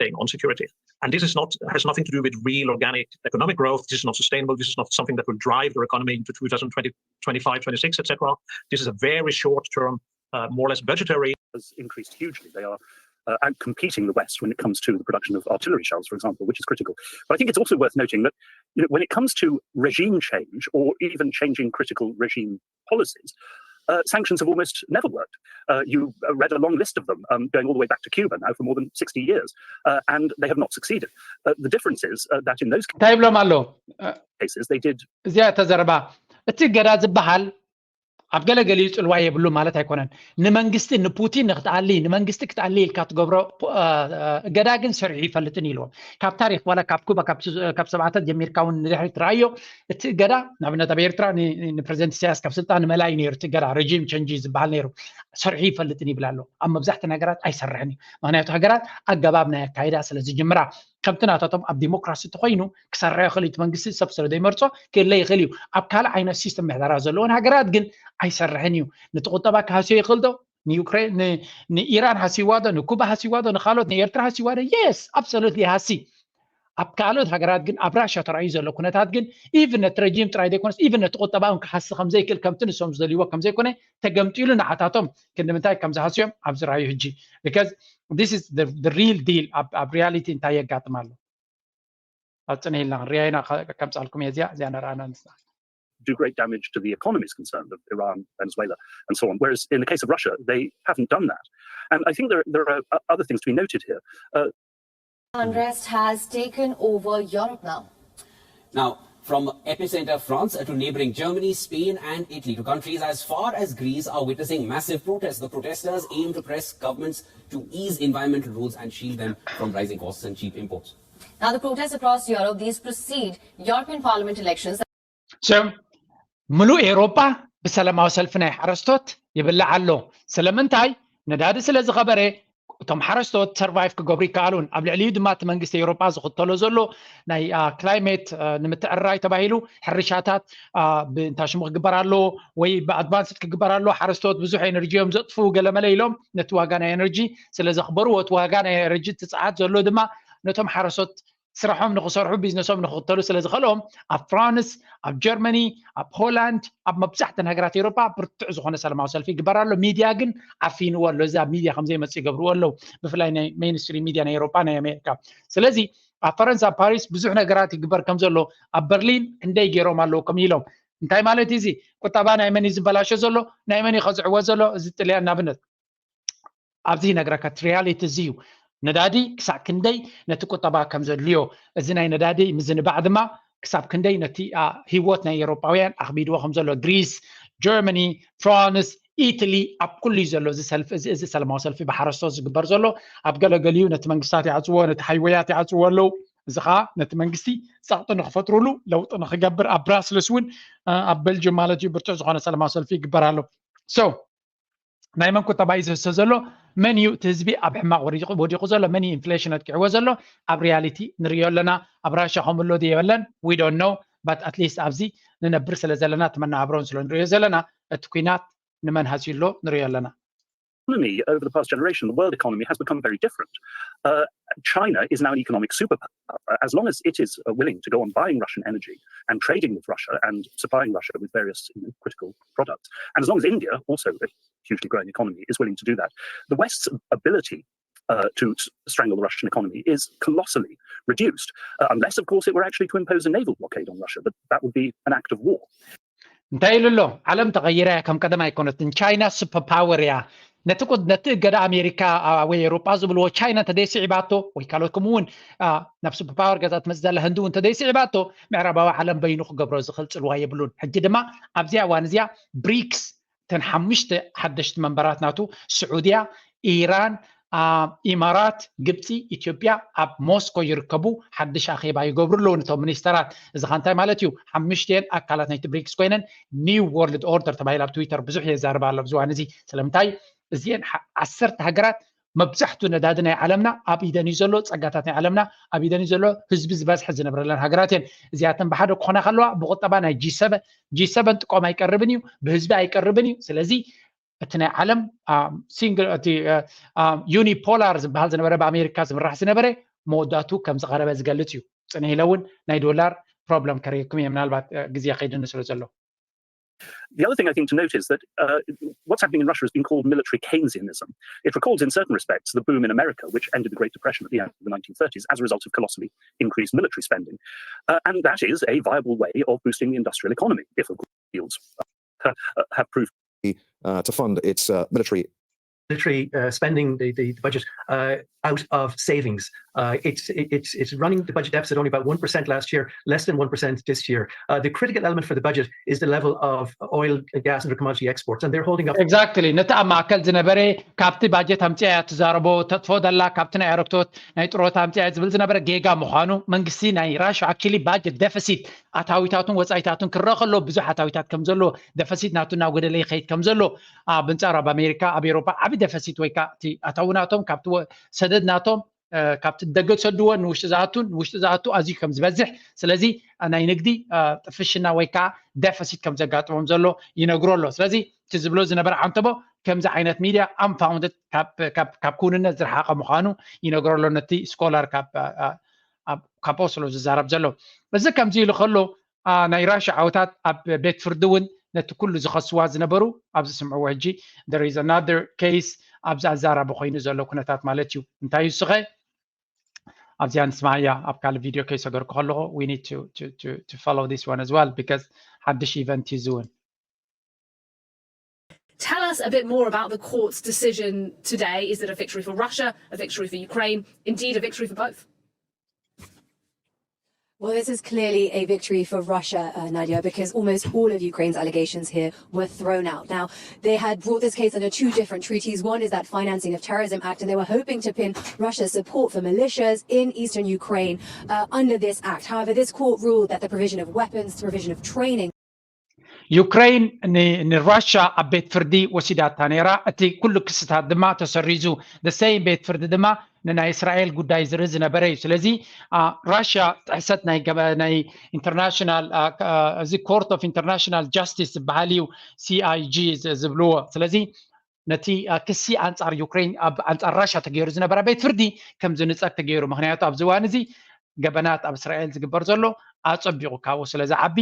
Thing on security. And this is not has nothing to do with real organic economic growth. This is not sustainable. This is not something that will drive the economy into two thousand twenty, twenty-five, twenty-six, et cetera. This is a very short term, uh, more or less budgetary. Has increased hugely. They are uh, outcompeting the West when it comes to the production of artillery shells, for example, which is critical. But I think it's also worth noting that you know, when it comes to regime change or even changing critical regime policies, uh, sanctions have almost never worked. Uh, you read a long list of them, um, going all the way back to Cuba now for more than sixty years, uh, and they have not succeeded. Uh, the difference is uh, that in those እንታይ ይብሎም ኣሎ? Cases, they did. እዚኣ ተዘረባ እቲ ገዳ ዝበሃል ኣብ ገለገሊኡ ጽልዋ የብሉ ማለት ኣይኮነን። ንመንግስቲ ንፑቲን ንክትኣሊ ንመንግስቲ ክትኣሊ ኢልካ ትገብሮ ገዳ ግን ሰሪሑ ይፈልጥን ኢልዎም። ካብ ታሪክ ዋላ ካብ ኩባ ካብ ሰብዓታት ጀሚርካ እውን ንድሕሪት ትረኣዮ እቲ ገዳ ንኣብነት ኣብ ኤርትራ ንፕሬዚደንት ኢሳያስ ካብ ስልጣን ንመላይ ነይሩ እቲ ገዳ ረጂም ቸንጂ ዝበሃል ነይሩ። ሰሪሑ ይፈልጥን ይብል ኣሎ። ኣብ መብዛሕቲ ነገራት ኣይሰርሕን እዩ። ምክንያቱ ሃገራት ኣገባብ ናይ ኣካይዳ ስለ ዝጅምራ ከምቲ ናታቶም ኣብ ዲሞክራሲ ተኮይኑ ክሰርሕ ይኽእል እዩ። እቲ መንግስቲ ሰብ ስለ ዘይመርጾ ክእለ ይኽእል እዩ። ኣብ ካልእ ዓይነት ሲስተም ምሕደራ ዘለዎን ሃገራት ግን ኣይሰርሕን እዩ። ነቲ ቁጠባ ክሃስዮ ይኽእል ዶ? ንዩክሬን ንኢራን ሃሲዋ ዶ? ንኩባ ሃሲዋ ዶ? ንካልኦት ንኤርትራ ሃሲዋ ዶ? የስ ኣብሶሉትሊ ሃሲ። ኣብ ካልኦት ሃገራት ግን ኣብ ራሻ ተራእዩ ዘሎ ኩነታት ግን ኢቭን ነቲ ረጂም ጥራይ ዘይኮነስ ኢቭን ነቲ ቁጠባ እውን ክሃሲ ከምዘይክእል ከምቲ ንሶም ዝደልይዎ ከምዘይኮነ ተገምጢሉ ንዓታቶም ክንዲ ምንታይ ከም ዝሃስዮም ኣብ ዝረኣዩ ሕጂ because this is the real deal ኣብ ሪያሊቲ እንታይ የጋጥም ኣሎ ኣብ ፅንህ ኢልና ክንሪኣ ኢና ከምፃልኩም እየ እዚኣ እዚኣ ንረኣና ንስና do great damage to the economies concerned of Iran, Venezuela, and so on. Whereas in the case of Russia, they haven't done that. And I think there, there are other things to be noted here. Uh, Unrest has taken over Europe now. Now, from epicenter France to neighboring Germany, Spain, and Italy, to countries as far as Greece are witnessing massive protests. The protesters aim to press governments to ease environmental rules and shield them from rising costs and cheap imports. Now, the protests across Europe, these precede European Parliament elections. So, ምሉእ ኤውሮጳ ብሰላማዊ ሰልፊ ናይ ሓረስቶት ይብላዕ ኣሎ። ስለምንታይ? ነዳዲ ስለ ዝኸበረ እቶም ሓረስቶት ሰርቫይቭ ክገብሩ ይከኣሉን። ኣብ ልዕሊኡ ድማ እቲ መንግስቲ ኤውሮጳ ዝኽተሎ ዘሎ ናይ ክላይሜት ንምትዕርራይ ተባሂሉ ሕርሻታት ብእንታ ሽሙ ክግበር ኣለዎ ወይ ብኣድቫንስድ ክግበር ኣለዎ። ሓረስቶት ብዙሕ ኤነርጂ እዮም ዘጥፍኡ ገለመለ ኢሎም ነቲ ዋጋ ናይ ኤነርጂ ስለ ዘኽበርዎ እቲ ዋጋ ናይ ኤነርጂ እቲ ጸዓት ዘሎ ድማ ነቶም ሓረስቶት ስራሖም ንክሰርሑ ቢዝነሶም ንክኽተሉ ስለ ዝኸልኦም ኣብ ፍራንስ ኣብ ጀርመኒ ኣብ ሆላንድ ኣብ መብዛሕተን ሃገራት ኤውሮጳ ብርቱዕ ዝኾነ ሰላማዊ ሰልፊ ይግበር ኣሎ። ሚድያ ግን ዓፊንዎ ኣሎ። እዚ ኣብ ሚድያ ከምዘይመፅእ ይገብርዎ ኣለዉ። ብፍላይ ናይ ሜንስትሪም ሚድያ ናይ ኤውሮጳ ናይ ኣሜሪካ። ስለዚ ኣብ ፈረንሳ ኣብ ፓሪስ ብዙሕ ነገራት ይግበር ከም ዘሎ ኣብ በርሊን ክንደይ ገይሮም ኣለዉ ከም ኢሎም እንታይ ማለት እዩ እዚ ቁጠባ ናይ መን እዩ ዝበላሾ ዘሎ ናይ መን እዩ ከዝዕወ ዘሎ እዚ ጥልያን ንኣብነት ኣብዚ ይነግረካ እቲ ሪያሊቲ እዚ እዩ ነዳዲ ክሳዕ ክንደይ ነቲ ቁጠባ ከም ዘድልዮ እዚ ናይ ነዳዲ ምዝንባዕ ድማ ክሳብ ክንደይ ነቲ ህይወት ናይ ኤውሮጳውያን ኣኽቢድዎ ከም ዘሎ ግሪስ ጀርመኒ ፍራንስ ኢትሊ ኣብ ኩሉ እዩ ዘሎ እዚ ሰልፊ እዚ እዚ ሰላማዊ ሰልፊ ብሓረስቶት ዝግበር ዘሎ ኣብ ገለገሊኡ ነቲ መንግስታት ይዓፅዎ ነቲ ሃይወያት ይዓፅዎ ኣለዉ እዚ ከዓ ነቲ መንግስቲ ፀቕጢ ንክፈጥሩሉ ለውጢ ንክገብር ኣብ ብራስልስ እውን ኣብ በልጅም ማለት እዩ ብርቱዕ ዝኾነ ሰላማዊ ሰልፊ ይግበር ኣሎ so ናይ መን ቁጠባ እዩ ዝህሰ ዘሎ መን እዩ እቲ ህዝቢ ኣብ ሕማቕ ወዲቑ ዘሎ መን እዩ ኢንፍሌሽን ኣጥቂዕዎ ዘሎ ኣብ ሪያሊቲ ንሪኦ ኣለና ኣብ ራሻ ከምኡ ኣሎ ድዮ የለን we don't know but at least ኣብዚ ንነብር ስለ ዘለና እቲ መነባብሮን ስለ ንሪኦ ዘለና እቲ ኩናት ንመን ሃስዩ ኣሎ ንሪኦ ኣለና economy over the past generation, the world economy has become very different. Uh, China is now an economic superpower. As long as it is uh, willing to go on buying Russian energy and trading with Russia and supplying Russia with various you know, critical products, and as long as India, also a hugely growing economy, is willing to do that, the West's ability uh, to strangle the Russian economy is colossally reduced, uh, unless, of course, it were actually to impose a naval blockade on Russia, but that would be an act of war. እንታይ ኢሉ ኣሎ? ዓለም ተቐይራ እያ፣ ከም ቀደም ኣይኮነትን። ቻይና ሱፐር ፓወር እያ። ነቲ ቁ- ነቲ እገዳ ኣሜሪካ ኣ- ወይ ኤውሮጳ ዝብልዎ ቻይና እንተደይስዒባቶ ወይ ካልኦት ከምኡ እውን ኣ፣ ናብ ሱፐር ፓወር ገዛ ትመፅእ ዘላ ህንዲ እውን እንተደይስዒባቶ ምዕራባዊ ዓለም በይኑ ክገብሮ ዝኽእል ፅልዋ የብሉን። ሕጂ ድማ ኣብዚኣ እዋን እዚኣ ብሪክስ እተን ሓሙሽተ ሓደሽቲ መንበራት ናቱ ስዑድያ፣ ኢራን፣ አ፣ ኢማራት፣ ግብፂ፣ ኢትዮጵያ ኣብ ሞስኮ ይርከቡ። ሓድሽ ኣኼባ ይገብሩ ኣለዉ ነቶም ሚኒስተራት። እዚ ኸ እንታይ ማለት እዩ? ሓሙሽተን ኣካላት ናይቲ ብሪክስ ኮይነን ኒው ወርልድ ኦርደር ተባሂሉ ኣብ ትዊተር ብዙሕ የዛርባ ኣሎ ኣብዚ እዋን እዚ። ስለምንታይ እዚአን ሓ- ዓሰርተ ሃገራት መብዛሕቱ ነዳዲ ናይ ዓለምና ኣብ ኢደን እዩ ዘሎ፣ ጸጋታት ናይ ዓለምና ኣብ ኢደን እዩ ዘሎ፣ ህዝቢ ዝበዝሐ ዝነብረለን ሃገራት እየን። እዚኣተን ብሓደ ክኾና ከለዋ ብቁጠባ ናይ ጂ7 ጂ7 ጥቆም ኣይቀርብን እዩ፣ ብህዝቢ ኣይቀርብን እዩ። ስለዚ እቲ ናይ ዓለም ሲንግል እቲ ዩኒፖላር ዝበሃል ዝነበረ ብኣሜሪካ ዝምራሕ ዝነበረ መወዳቱ ከም ዝቐረበ ዝገልጽ እዩ። ጽንሕ ኢለ እውን ናይ ዶላር ፕሮብለም ከርእየኩም እየ ምናልባት እ፣ ግዜ ከይድኒ ስለ ዘሎ። The other thing I think to note is that uh, what's happening in Russia has been called military Keynesianism. It recalls, in certain respects, the boom in America, which ended the Great Depression at the end of the nineteen thirties as a result of colossally increased military spending. Uh, and that is a viable way of boosting the industrial economy, if, of course, deals uh, have proved uh, to fund its uh, military military uh, spending, the, the budget, uh, out of savings. Uh, it's, it's, it's running the budget deficit only about one percent last year, less than one percent this year. Uh, the critical element for the budget is the level of oil, gas, and commodity exports, and they're holding up. Exactly. ነቲ ኣብ ማእከል ዝነበረ ካብቲ ባጀት ኣምፅያ እያ ትዛረቦ ተጥፎ ደላ ካብቲ ናይ ኣረክቶት ናይ ጥሮታ ኣምፅያ ዝብል ዝነበረ ጌጋ ምዃኑ መንግስቲ ናይ ራሽያ ኣኪሊ ባጀት ደፈሲት ኣታዊታቱን ወፃኢታቱን ክረአ ከሎ ብዙሕ ኣታዊታት ከም ዘሎ ደፈሲት ናቱ እናጎደለ ይኸይድ ከም ዘሎ ኣብ ኣንጻር ኣብ ኣሜሪካ ኣብ ኤሮፓ ዓቢ ደፈሲት ወይ ከዓ እቲ ኣታዊ ናቶም ካብቲ ወ- ሰደድ ናቶም እ፣ ካብቲ ደገ ዝሰድዎ ንውሽጢ ዝኣቱን ንውሽጢ ዝኣቱ ኣዝዩ ከም ዝበዝሕ ስለዚ ናይ ንግዲ እ፣ ጥፍሽና ወይ ከዓ ደፈሲት ከም ዘጋጥሞም ዘሎ ይነግሮ ኣሎ ስለዚ እቲ ዝብሎ ዝነበረ ዓንተቦ ከምዚ ዓይነት ሚድያ ኣንፋውንድድ ካብ ክውንነት ዝረሓቐ ምዃኑ ይነግሮ ኣሎ ነቲ ስኮላር ካብ እ፣ እ፣ ኣብ- ካብ ኦስሎ ዝዛረብ ዘሎ እዚ ከምዚ ኢሉ ከሎ አ፣ ናይ ራሽያ ዓወታት ኣብ ቤት ፍርዲ እውን ነቲ ኩሉ ዝኸስዋ ዝነበሩ ኣብ ዝስምዕዎ ሕጂ there is another case ኣብዚ ኣዛራቢ ኮይኑ ዘሎ ኩነታት ማለት እዩ እንታይ እዩ ስኸ ኣብዚኣ ንስማያ ኣብ ካልእ ቪድዮ ከይሰገርኩ ከለኹ we need to, to, to, to follow this one as well because ሓድሽ ኢቨንት እዩ ዝውን Tell us a bit more about the court's decision today. Is it a victory for Russia, a victory for Ukraine, indeed a victory for both? Well, this is clearly a victory for Russia, uh, Nadia, because almost all of Ukraine's allegations here were thrown out. Now, they had brought this case under two different treaties. One is that Financing of Terrorism Act, and they were hoping to pin Russia's support for militias in eastern Ukraine uh, under this act. However, this court ruled that the provision of weapons, the provision of training, ዩክሬን ንራሻ ኣብ ቤት ፍርዲ ወሲዳታ ነይራ እቲ ኩሉ ክስታት ድማ ተሰሪዙ ደሰይም ቤት ፍርዲ ድማ ንናይ እስራኤል ጉዳይ ዝርኢ ዝነበረ እዩ ስለዚ ራሽያ ጥሕሰት ናይ international እዚ court of international justice ዝበሃል እዩ C I G ዝብልዎ ስለዚ ነቲ ክሲ ኣንፃር ዩክሬን ኣብ ኣንፃር ራሻ ተገይሩ ዝነበረ ቤት ፍርዲ ከም ዝንፀግ ተገይሩ ምክንያቱ ኣብዚ እዋን እዚ ገበናት ኣብ እስራኤል ዝግበር ዘሎ ኣፀቢቑ ካብኡ ስለ ዝዓቢ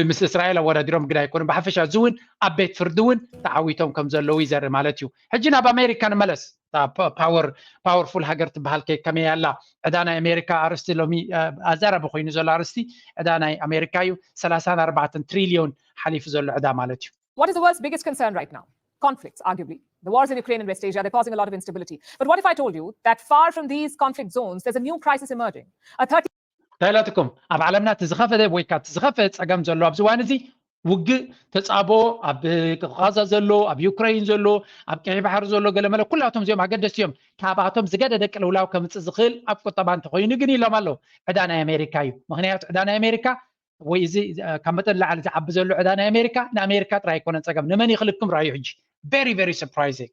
ምስ እስራኤል ኣወዳዲሮም ግዳ ኣይኮኑን ብሓፈሻ እዚ እውን ኣብ ቤት ፍርዲ እውን ተዓዊቶም ከም ዘለዉ ይዘርኢ ማለት እዩ ሕጂ ናብ ኣሜሪካ ንመለስ power powerful ሃገር ትበሃል ከ ከመይ ኣላ ዕዳ ናይ ኣሜሪካ ኣርስቲ ሎሚ ኣዛራቢ ኮይኑ ዘሎ ኣርስቲ ዕዳ ናይ ኣሜሪካ እዩ ሰላሳን ኣርባዕተን ትሪልዮን ሓሊፉ ዘሎ ዕዳ ማለት እዩ What is the world's biggest concern right now? Conflicts, arguably. The wars in Ukraine and West Asia, they're causing a lot of instability. But what if I told you that far from these conflict zones, there's a new crisis emerging? A thirty እንታይ ኢላትኩም ኣብ ዓለምና እቲ ዝኸፈተ ወይ ከዓ እቲ ዝኸፈተ ፀገም ዘሎ ኣብዚ እዋን እዚ ውግእ ተፃቦ ኣብ ቃዛ ዘሎ ኣብ ዩክሬን ዘሎ ኣብ ቀይ ባሕሪ ዘሎ ገለመለ ኩላቶም እዚኦም ኣገደስቲ እዮም ካብኣቶም ዝገደደ ቅልውላው ከምፅእ ዝኽእል ኣብ ቁጠባ እንተኮይኑ ግን ኢሎም ኣለዉ ዕዳ ናይ ኣሜሪካ እዩ ምክንያቱ ዕዳ ናይ ኣሜሪካ ወይ እዚ ካብ መጠን ላዕሊ ዝዓቢ ዘሎ ዕዳ ናይ ኣሜሪካ ንኣሜሪካ ጥራይ ኣይኮነን ፀገም ንመን ይኽልክም ራእዩ ሕጂ very very surprising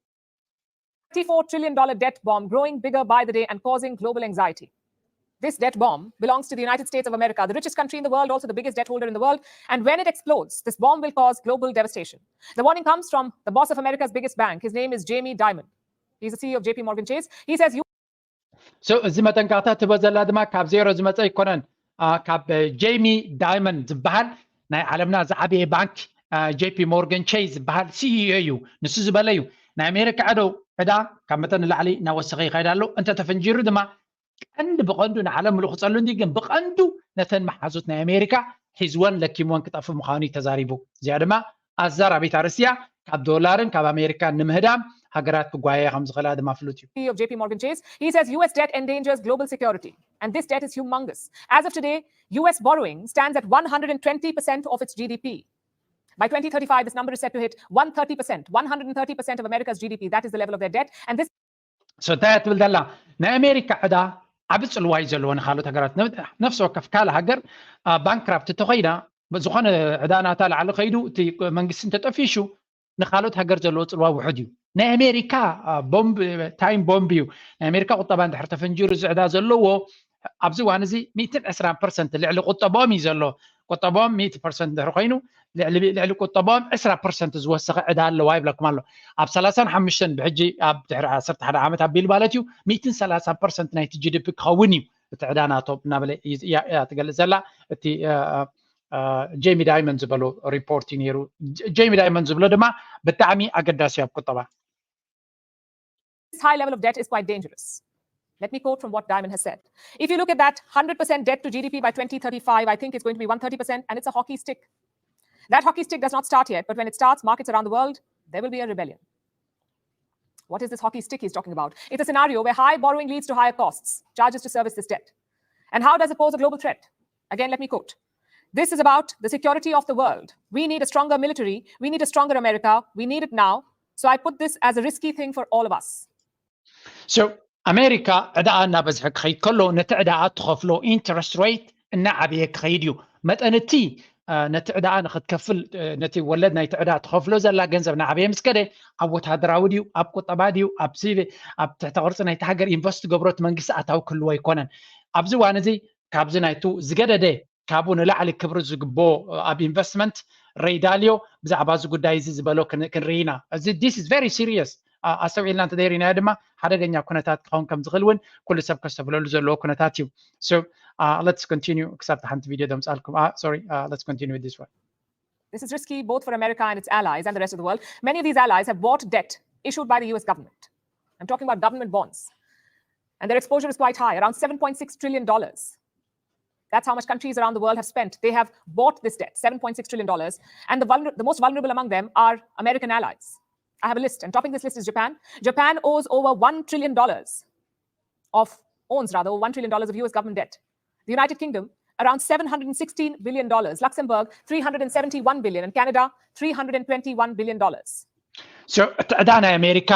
thirty-four trillion dollar debt bomb growing bigger by the day and causing global anxiety. This debt bomb belongs to the United States of America, the richest country in the world, also the biggest debt holder in the world. And when it explodes, this bomb will cause global devastation. The warning comes from the boss of America's biggest bank. His name is Jamie Dimon. He's the C E O of J P Morgan Chase. He says you So እዚ መጠንቀቕታ ትበ ዘላ ድማ ካብ ዜሮ ዝመፀ ኣይኮነን። ካብ ጄሚ ዳይመንድ ዝበሃል ናይ ዓለምና ዝዓበየ ባንክ ጄፒ ሞርገን ቼዝ ዝበሃል ሲኢኦ እዩ። ንሱ ዝበለ እዩ፣ ናይ ኣሜሪካ ዕዶ ዕዳ ካብ መጠን ንላዕሊ እናወሰኸ ይኸይድ ኣሎ። እንተተፈንጂሩ ድማ ቀንዲ ብቐንዱ ንዓለም ምሉእ ክጸሉ እንዲ ግን ብቐንዱ ነተን መሓዙት ናይ ኣሜሪካ ሒዝወን ለኪምወን ክጠፍእ ምዃኑ እዩ ተዛሪቡ። እዚኣ ድማ ኣዛራቢት ኣርእስቲ እያ። ካብ ዶላርን ካብ ኣሜሪካን ንምህዳም ሃገራት ክጓየያ ከም ዝኽእላ ድማ ፍሉጥ እዩ። C E O of J P Morgan Chase, he says U S debt endangers global security. And this debt is humongous. As of today, U S borrowing stands at one hundred twenty percent of its G D P. By twenty thirty-five, this number is set to hit one thirty percent, one hundred thirty percent of America's G D P. That is the level of their debt. And this So እንታይ እያ ትብል ዘላ? ናይ ኣሜሪካ ዕዳ ዓቢ ጽልዋ እዩ ዘለዎ ንካልኦት ሃገራት። ነፍሲ ወከፍ ካልእ ሃገር ባንክራፕት እንተኾይና፣ ዝኾነ ዕዳ ናታ ላዕሊ ከይዱ እቲ መንግስቲ እንተጠፊሹ ንካልኦት ሃገር ዘለዎ ጽልዋ ውሑድ እዩ። ናይ ኣሜሪካ ቦምብ፣ ታይም ቦምብ እዩ። ናይ ኣሜሪካ ቁጠባ እንድሕር ተፈንጂሩ እዚ ዕዳ ዘለዎ ኣብዚ እዋን እዚ ሚእትን ዕስራን ፐርሰንት ልዕሊ ቁጠባኦም እዩ ዘሎ። ቁጠባኦም ሚእቲ ፐርሰንት እንድሕር ኮይኑ ልዕሊ ቁጠባኦም ዕስራ ፐርሰንት ዝወሰኸ ዕዳ ኣለዋ ይብለኩም ኣሎ። ኣብ ሰላሳን ሓሙሽተን ብሕጂ ኣብ ድሕሪ ዓሰርተ ሓደ ዓመት ኣቢሉ ማለት እዩ ሚእትን ሰላሳን ፐርሰንት ናይቲ ጂ ዲ ፒ ክኸውን እዩ እቲ ዕዳ ናቶም እናበለ እያ ትገልጽ ዘላ። እቲ ጄሚ ዳይመንድ ዝበሎ ሪፖርት እዩ ነይሩ። ጄሚ ዳይመንድ ዝብሎ ድማ ብጣዕሚ ኣገዳሲ ኣብ ቁጠባ። This high level of debt is quite dangerous. Let me quote from what Diamond has said. If you look at that hundred percent debt to G D P by twenty thirty-five, I think it's going to be one thirty percent, and it's a hockey stick. That hockey stick does not start yet, but when it starts, markets around the world, there will be a rebellion. What is this hockey stick he's talking about? It's a scenario where high borrowing leads to higher costs, charges to service this debt. And how does it pose a global threat? Again, let me quote. This is about the security of the world. We need a stronger military. We need a stronger America. We need it now. So I put this as a risky thing for all of us. So ኣሜሪካ ዕዳኣ እናበዝሐ ክኸይድ ከሎ ነቲ ዕዳኣ ትኸፍሎ ኢንተረስት ሬት እናዓበየ ክኸይድ እዩ። መጠን እቲ ነቲ ዕዳኣ ንክትከፍል ነቲ ወለድ ናይቲ ዕዳ ትኸፍሎ ዘላ ገንዘብ እናዓበየ ምስ ከደ ኣብ ወታደራዊ ድዩ ኣብ ቁጠባ ድዩ ኣብ ሲቪ ኣብ ትሕተ ቅርፂ ናይቲ ሃገር ኢንቨስት ገብሮት መንግስቲ ኣታዊ ክህልዎ ኣይኮነን። ኣብዚ እዋን እዚ ካብዚ ናይቱ ዝገደደ ካብኡ ንላዕሊ ክብሪ ዝግቦ ኣብ ኢንቨስትመንት ሬይ ዳልዮ ብዛዕባ እዚ ጉዳይ እዚ ዝበሎ ክንርኢ ኢና። እዚ this is very serious። ኣስተውዒልና እንተደይርናዮ ድማ ሓደገኛ ኩነታት ክኸውን ከም ዝኽእል እውን ኩሉ ሰብ ከስተብለሉ ዘለዎ ኩነታት እዩ። So let's continue ክሳብ ሓንቲ ቪድዮ ደምፃልኩም። Sorry, let's continue with this one. This is risky both for America and its allies and the rest of the world. Many of these allies have bought debt issued by the U S government. I'm talking about government bonds. And their exposure is quite high, around seven point six trillion dollars. That's how much countries around the world have spent. They have bought this debt, seven point six trillion dollars. And the, vulner- the most vulnerable among them are American allies. I have a list, and topping this list is Japan. Japan owes over one trillion dollars of owns rather over one trillion dollars of U S government debt. The United Kingdom around seven hundred sixteen billion dollars. Luxembourg three hundred seventy-one billion, and Canada three hundred twenty-one billion dollars. So እቲ ዕዳ ናይ ኣሜሪካ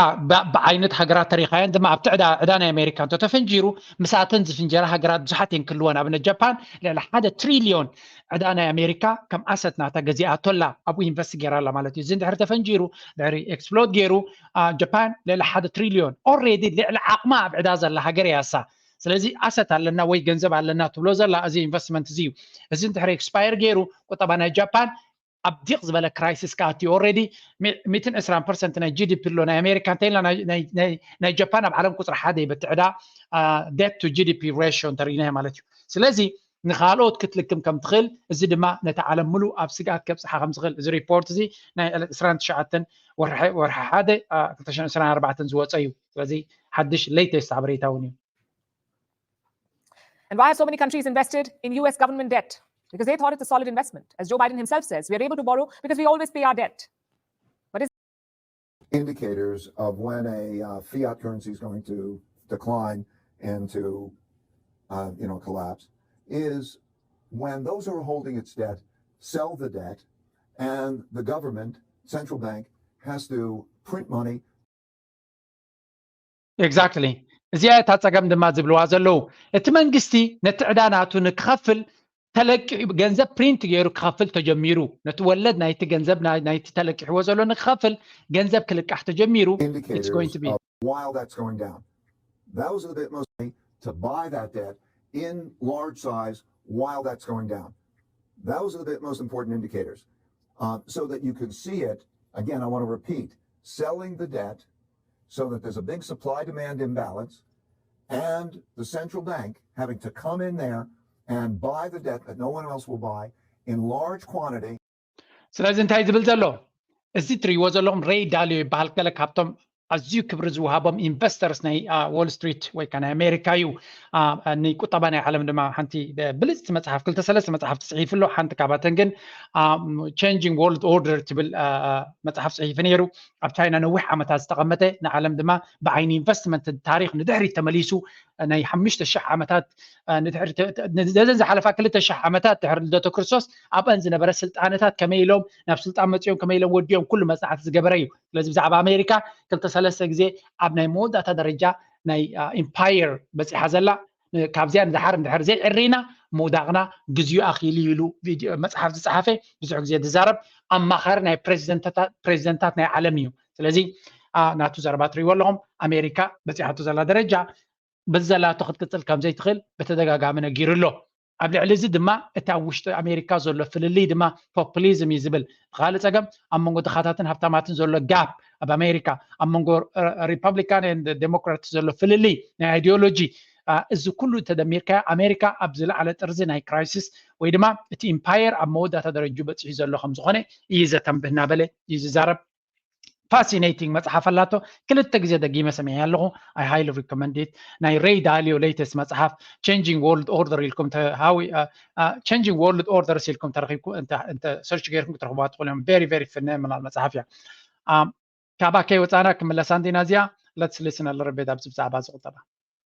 ብዓይነት ሃገራት ተሪኻየን ድማ ኣብቲ ዕዳ ዕዳ ናይ ኣሜሪካ እንተተፈንጂሩ ምስኣተን ዝፍንጀራ ሃገራት ብዙሓት እየን ክህልወን። ኣብነት ጃፓን ልዕሊ ሓደ ትሪልዮን ዕዳ ናይ ኣሜሪካ ከም ኣሰት ናታ ገዚኣቶ ኣላ፣ ኣብኡ ኢንቨስት ገይራ ኣላ ማለት እዩ። እዚ እንድሕሪ ተፈንጂሩ ድሕሪ ኤክስፕሎድ ገይሩ ጃፓን ልዕሊ ሓደ ትሪልዮን ኦልሬዲ ልዕሊ ዓቕማ ኣብ ዕዳ ዘላ ሃገር እያ እሳ። ስለዚ ኣሰት ኣለና ወይ ገንዘብ ኣለና ትብሎ ዘላ እዚ ኢንቨስትመንት እዚ እዩ። እዚ እንድሕሪ ኤክስፓየር ገይሩ ቁጠባ ናይ ጃፓን ኣብ ዲቕ ዝበለ ክራይሲስ ክኣትዩ ኦልሬዲ ሚእትን ዕስራን ፐርሰንት ናይ ጂ ዲ ፒ ኣሎ ናይ ኣሜሪካ እንተኢልና ናይ ጃፓን ኣብ ዓለም ቁፅሪ ሓደ እዩ በቲ ዕዳ ዴት ቱ ጂ ዲ ፒ ሬሽዮ እንተሪእናዮ ማለት እዩ። ስለዚ ንኻልኦት ክትልክም ከም ትኽእል፣ እዚ ድማ ነቲ ዓለም ምሉእ ኣብ ስግኣት ከብጽሓ ከም ዝኽእል እዚ ሪፖርት እዚ ናይ ዕለት ዕስራን ትሽዓተን ወርሒ ወርሒ ሓደ ክልተ ሽሕን ዕስራን ኣርባዕተን ዝወጸ እዩ። ስለዚ ሓድሽ ሌተስት ሓበሬታ እውን እዩ። And why have so many countries invested in U S government debt? Because they thought it's a solid investment. As Joe Biden himself says, we are able to borrow because we always pay our debt. Indicators of when a uh, fiat currency is going to decline into uh, you know collapse is when those who are holding its debt sell the debt and the government central bank has to print money. Exactly. እዚኣ እታ ጸገም ድማ ዝብልዋ ዘለዉ እቲ መንግስቲ ነቲ ዕዳ ናቱ ንክኸፍል ተለቂ ገንዘብ ፕሪንት ገይሩ ክኸፍል ተጀሚሩ፣ ነቲ ወለድ ናይቲ ገንዘብ ናይቲ ተለቂሕዎ ዘሎ ንክኸፍል ገንዘብ ክልቃሕ ተጀሚሩ። Indicators of while that's going down, those are the most to buy that debt in large size while that's going down. Those are the most important indicators. Uh, so that you can see it. Again, I want to repeat, selling the debt so that there's a big supply demand imbalance and the central bank having to come in there and buy the debt that no one else will buy in large quantity. ስለዚ እንታይ ዝብል ዘሎ እዚ ትሪእዎ ዘለኹም ሬይ ዳሊዮ ይበሃል። ገለ ካብቶም ኣዝዩ ክብሪ ዝወሃቦም ኢንቨስተርስ ናይ ዎል ስትሪት ወይ ከዓ ናይ ኣሜሪካ እዩ። ንቁጠባ ናይ ዓለም ድማ ሓንቲ ብልፅቲ መፅሓፍ ክልተ ሰለስተ መፅሓፍ ትፅሒፍሎ። ሓንቲ ካብኣተን ግን ቻንጂንግ ወርልድ ኦርደር ትብል መፅሓፍ ፅሒፉ ነይሩ። ኣብ ቻይና ነዊሕ ዓመታት ዝተቐመጠ፣ ንዓለም ድማ ብዓይኒ ኢንቨስትመንት ታሪክ ንድሕሪት ተመሊሱ ናይ ሓሙሽተ ሽሕ ዓመታት ነዘን ዝሓለፋ ክልተ ሽሕ ዓመታት ድሕሪ ልደቱ ክርስቶስ ኣብአን ዝነበረ ስልጣነታት ከመይ ኢሎም ናብ ስልጣን መፅኦም ከመይ ኢሎም ወዲኦም ኩሉ መፅናዕቲ ዝገበረ እዩ። ስለዚ ብዛዕባ ኣሜሪካ ክልተ ሰለስተ ግዜ ኣብ ናይ መወዳእታ ደረጃ ናይ ኢምፓየር በፂሓ ዘላ፣ ካብዚኣ ንድሓር ንድሕር ዘይዕሪና ምውዳቕና ግዜኡ ኣኺሉ ኢሉ መፅሓፍ ዝፀሓፈ ብዙሕ ግዜ ዝዛረብ ኣማኻሪ ናይ ፕሬዚደንታት ናይ ዓለም እዩ። ስለዚ ናቱ ዘረባ ትሪእዎ ኣለኹም። ኣሜሪካ በፂሓቶ ዘላ ደረጃ በዚ ዘላቶ ክትቅፅል ከም ዘይትኽእል ብተደጋጋሚ ነጊሩ ኣሎ። ኣብ ልዕሊ እዚ ድማ እቲ ኣብ ውሽጢ ኣሜሪካ ዘሎ ፍልልይ ድማ ፖፕሊዝም እዩ ዝብል። ብካልእ ፀገም ኣብ መንጎ ድኻታትን ሃብታማትን ዘሎ ጋፕ ኣብ ኣሜሪካ፣ ኣብ መንጎ ሪፐብሊካን ዴሞክራት ዘሎ ፍልልይ ናይ ኣይዲዮሎጂ፣ እዚ ኩሉ ተደሚርካ ኣሜሪካ ኣብ ዝለዓለ ጥርዚ ናይ ክራይሲስ ወይ ድማ እቲ ኢምፓየር ኣብ መወዳእታ ደረጅኡ በፂሑ ዘሎ ከም ዝኾነ እዩ ዘተንብህ እናበለ እዩ ዝዛረብ። ፋሲኔቲንግ መፅሓፍ ኣላቶ። ክልተ ግዜ ደጊመ ሰሚዐ ኣለኹ። I highly recommend it። ናይ ሬይ ዳሊዮ ሌተስት መፅሓፍ ቻንጂንግ ወርልድ ኦርደር ኢልኩም ቻንጂንግ ወርልድ ኦርደርስ ኢልኩም ተረኪብኩም እንተ ሰርች ገይርኩም ክትረኽቡዋ ትኽእሉ እዮም። ቨሪ ቨሪ ፊኖሚናል መፅሓፍ እያ። ካብ ኣከይ ወፃና ክምለሳ እንዲና እዚኣ። Let's listen a little bit ኣብዚ ብዛዕባ ዝቁጠባ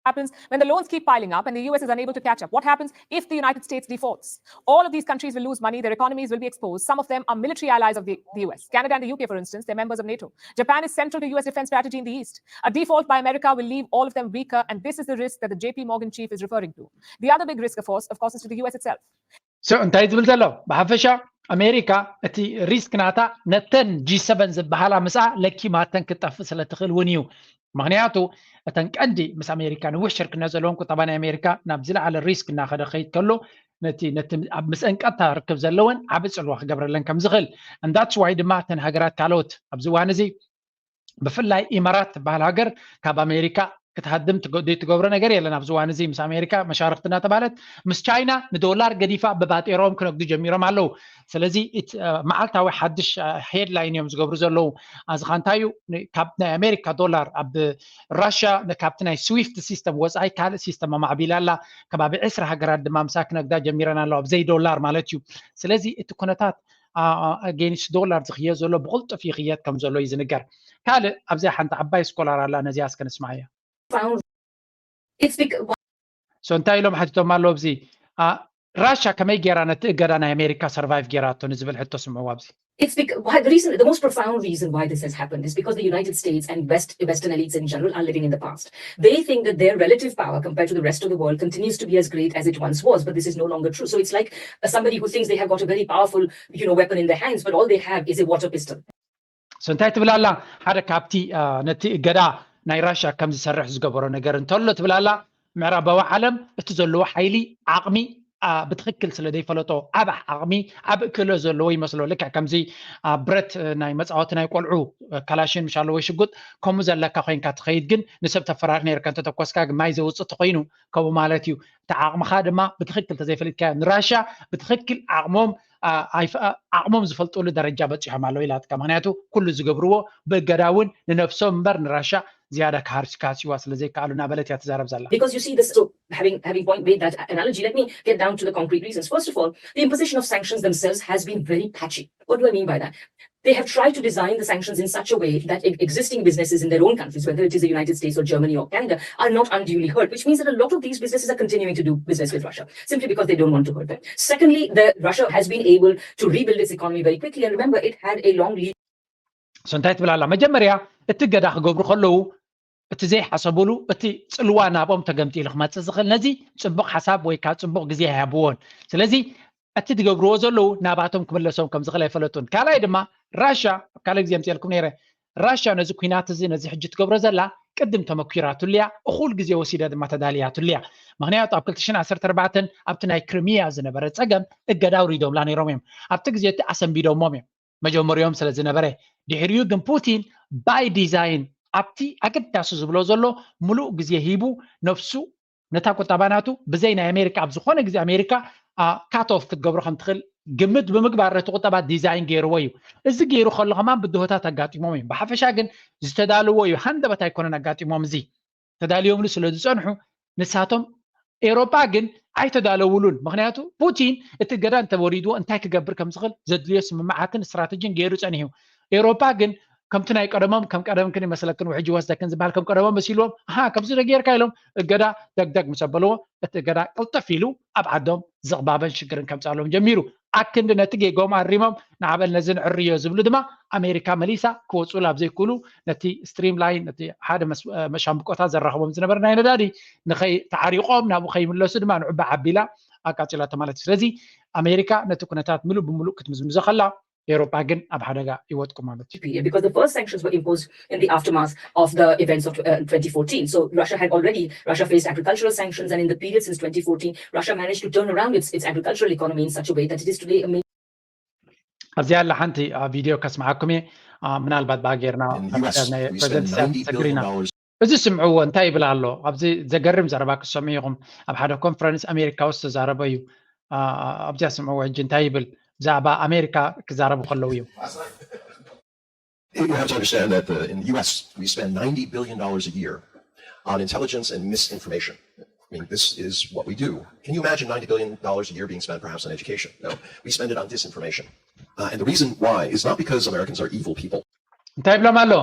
happens when the loans keep piling up and the U S is unable to catch up? What happens if the United States defaults? All of these countries will lose money, their economies will be exposed. Some of them are military allies of the, the U S. Canada and the U K, for instance, they're members of NATO. Japan is central to U S defense strategy in the East. A default by America will leave all of them weaker, and this is the risk that the J P Morgan chief is referring to. The other big risk, of course, of course, is to the U S itself. So እንታይ ዝብል ዘሎ ብሓፈሻ ኣሜሪካ እቲ ሪስክ ናታ ነተን ጂ ሰቨን ዝበሃላ ምስኣ ለኪማተን ክትጠፍእ ስለ ትኽእል እውን እዩ። ምክንያቱ እተን ቀንዲ ምስ ኣሜሪካ ንውሕ ሽርክነት ዘለዎም ቁጠባ ናይ ኣሜሪካ ናብ ዝለዓለ ሪስክ እናኸደ ክኸይድ ከሎ ነቲ ነቲ ኣብ ምስአን ቀጥታ ርክብ ዘለወን ዓቢ ጽልዋ ክገብረለን ከም ዝኽእል እንዳትስ ዋይ ድማ እተን ሃገራት ካልኦት ኣብዚ እዋን እዚ ብፍላይ ኢማራት ትበሃል ሃገር ካብ ኣሜሪካ ክትሃድም ትገ- ዘይትገብሮ ነገር የለን። ኣብዚ እዋን እዚ ምስ ኣሜሪካ መሻርክቲ እናተባህለት ምስ ቻይና ንዶላር ገዲፋ ብባጤሮም ክነግዱ ጀሚሮም ኣለዉ። ስለዚ እቲ እ፣ መዓልታዊ ሓድሽ እ፣ ሄድላይን እዮም ዝገብሩ ዘለዉ። ኣዚ ኸ እንታይ እዩ? ን- ካብ ናይ ኣሜሪካ ዶላር ኣብ ራሽያ ን- ካብቲ ናይ ስዊፍት ሲስተም ወፃኢ ካልእ ሲስተም ኣማዕቢላ ኣላ። ከባቢ ዕስራ ሃገራት ድማ ምሳ ክነግዳ ጀሚረን ኣለዋ ብዘይ ዶላር ማለት እዩ። ስለዚ እቲ ኩነታት ኣጌንስት ዶላር ዝኽየድ ዘሎ ብቕልጡፍ ይኽየድ ከም ዘሎ እዩ ዝንገር። ካልእ ኣብዚኣ ሓንቲ ዓባይ ስኮላር ኣላ፣ ነዚኣ እስከ ንስማዓያ። found it's because ሶ እንታይ ኢሎም ሓቲቶም ኣለዉ ኣብዚ ራሻ ከመይ ገይራ ነቲ እገዳ ናይ ኣሜሪካ ሰርቫይቭ ገይራቶ ንዝብል ሕቶ ስምዕዎ ኣብዚ። it's because why the reason the most profound reason why this has happened is because the United States and West Western elites in general are living in the past. They think that their relative power compared to the rest of the world continues to be as great as it once was, but this is no longer true. So it's like uh, somebody who thinks they have got a very powerful, you know, weapon in their hands, but all they have is a water pistol. ሶ እንታይ ትብል ኣላ? ሓደ ካብቲ ነቲ እገዳ ናይ ራሻ ከም ዝሰርሕ ዝገበሮ ነገር እንተሎ ትብል ኣላ፣ ምዕራባዊ ዓለም እቲ ዘለዎ ሓይሊ ዓቕሚ ብትኽክል ስለ ዘይፈለጦ ዓብ ዓቕሚ ዓብ ክእሎ ዘለዎ ይመስሎ። ልክዕ ከምዚ ብረት ናይ መፃወቲ ናይ ቆልዑ ካላሽን ምሻሎ ወይ ሽጉጥ ከምኡ ዘለካ ኮይንካ ትኸይድ፣ ግን ንሰብ ተፈራርሕ ነርካ እንተተኮስካ ግን ማይ ዘውፅእ ተኮይኑ ከምኡ ማለት እዩ። እቲ ዓቕምኻ ድማ ብትኽክል ተዘይፈሊጥካ ንራሻ ብትኽክል ዓቕሞም ዓቕሞም ዝፈልጥሉ ደረጃ በፂሖም ኣለዉ ኢላትካ። ምክንያቱ ኩሉ ዝገብርዎ ብእገዳ እውን ንነብሶም እምበር ንራሻ ዝያዳ ክሃስይዋ ስለ ዘይከኣሉ እናበለት እያ ትዛረብ ዘላ። Because you see this, so having having point made that analogy, let me get down to the concrete reasons. First of all, the imposition of sanctions themselves has been very patchy. What do I mean by that? They have tried to design the sanctions in such a way that existing businesses in their own countries, whether it is the United States or Germany or Canada, are not unduly hurt, which means that a lot of these businesses are continuing to do business with Russia simply because they don't want to hurt them. Secondly, the, Russia has been able to rebuild its economy very quickly. And remember, it had a long lead ሶ እንታይ ትብል ኣላ? መጀመርያ እቲ እገዳ ክገብሩ ከለዉ እቲ ዘይሓሰብሉ እቲ ፅልዋ ናብኦም ተገምጢሉ ክመፅእ ዝኽእል ነዚ ፅቡቕ ሓሳብ ወይ ከዓ ፅቡቕ ግዜ ኣይሃብዎን። ስለዚ እቲ ዝገብርዎ ዘለዉ ናባቶም ክምለሶም ከም ዝኽእል ኣይፈለጡን። ካልኣይ ድማ ራሻ ኣብ ካልእ ግዜ ምፅኤልኩም ነይረ። ራሻ ነዚ ኩናት እዚ ነዚ ሕጂ ትገብሮ ዘላ ቅድም ተመኪራትሉ እያ፣ እኹል ግዜ ወሲዳ ድማ ተዳልያትሉ እያ። ምክንያቱ ኣብ ክልተ ሽሕን ዓሰርተ ኣርባዕተን ኣብቲ ናይ ክሪሚያ ዝነበረ ጸገም እገዳ ኣውሪዶምላ ነይሮም እዮም። ኣብቲ ግዜ እቲ ኣሰንቢዶሞም እዮም መጀመሪኦም ስለ ዝነበረ። ድሕሪኡ ግን ፑቲን ባይ ዲዛይን ኣብቲ ኣገዳሲ ዝብሎ ዘሎ ምሉእ ግዜ ሂቡ ነፍሱ ነታ ቁጠባ ናቱ ብዘይ ናይ ኣሜሪካ ኣብ ዝኾነ ግዜ ኣሜሪካ ካት ኦፍ ክትገብሮ ከም ትኽእል ግምት ብምግባር ነቲ ቁጠባ ዲዛይን ገይርዎ እዩ። እዚ ገይሩ ከሎ ከማን ብድሆታት ኣጋጢሞም እዮም። ብሓፈሻ ግን ዝተዳለዎ እዩ፣ ሃንደበት ኣይኮነን ኣጋጢሞም። እዚ ተዳልዮምሉ ስለ ዝጸንሑ ንሳቶም ኤሮጳ ግን ኣይተዳለውሉን። ምክንያቱ ፑቲን እቲ እገዳ እንተወሪድዎ እንታይ ክገብር ከም ዝኽእል ዘድልዮ ስምምዓትን ስትራተጂን ገይሩ ጸኒሑ። ኤሮጳ ግን ከምቲ ናይ ቀደሞም ከም ቀደምክን ይመስለክን ውሕጅ ይወስደክን ዝበሃል ከም ቀደሞም መሲልዎም፣ ኣሃ ከምዚ ዶ ጌርካ ኢሎም እገዳ ደግደግ ምስ ኣበልዎ እቲ እገዳ ቅልጥፍ ኢሉ ኣብ ዓዶም ዝቕባበን ሽግርን ከምፅኣሎም ጀሚሩ። ኣክንዲ ነቲ ጌጎም ኣሪሞም ንዓበል ነዚ ንዕርዮ ዝብሉ ድማ ኣሜሪካ መሊሳ ክወፅኡሉ ኣብ ዘይክእሉ ነቲ ስትሪም ላይን ነቲ ሓደ መስ- መሻምብቆታት ዘራኽቦም ዝነበረ ናይ ነዳዲ ንኸይ ተዓሪቖም ናብኡ ከይምለሱ ድማ ንዑባ ዓቢላ ኣቃፂላቶ ማለት እዩ። ስለዚ ኣሜሪካ ነቲ ኩነታት ምሉእ ብምሉእ ክትምዝምዞ ከላ ኤሮጳ ግን ኣብ ሓደጋ ይወድቁ ማለት እዩ። Because the first sanctions were imposed in the aftermath of the events of uh, twenty fourteen. So Russia had already, Russia faced agricultural sanctions, and in the period since twenty fourteen, Russia managed to turn around its, its agricultural economy in such a way that it is today a major ኣብዚኣ ያለ ሓንቲ ቪድዮ ከስምዓኩም እየ። ምናልባት ብኣ ጌርና In the U S, ናይ we spend ፕሬዚደንት ninety billion ሰግሪና dollars. እዚ ስምዕዎ እንታይ ይብል ኣሎ? ኣብዚ ዘገርም ዘረባ ክትሰምዑ ኢኹም። ኣብ ሓደ ኮንፈረንስ ኣሜሪካ ውስጥ ተዛረበ እዩ። ኣብዚኣ ስምዕዎ ሕጂ እንታይ ይብል? ብዛዕባ ኣሜሪካ ክዛረቡ ከለዉ እዩ። You have to understand that uh, in the U S, we spend ninety billion dollars a year on intelligence and misinformation. I mean, this is what we do. Can you imagine ninety billion dollars a year being spent perhaps on education? No, we spend it on disinformation. Uh, and the reason why is not because Americans are evil people. እንታይ ይብሎም ኣሎ?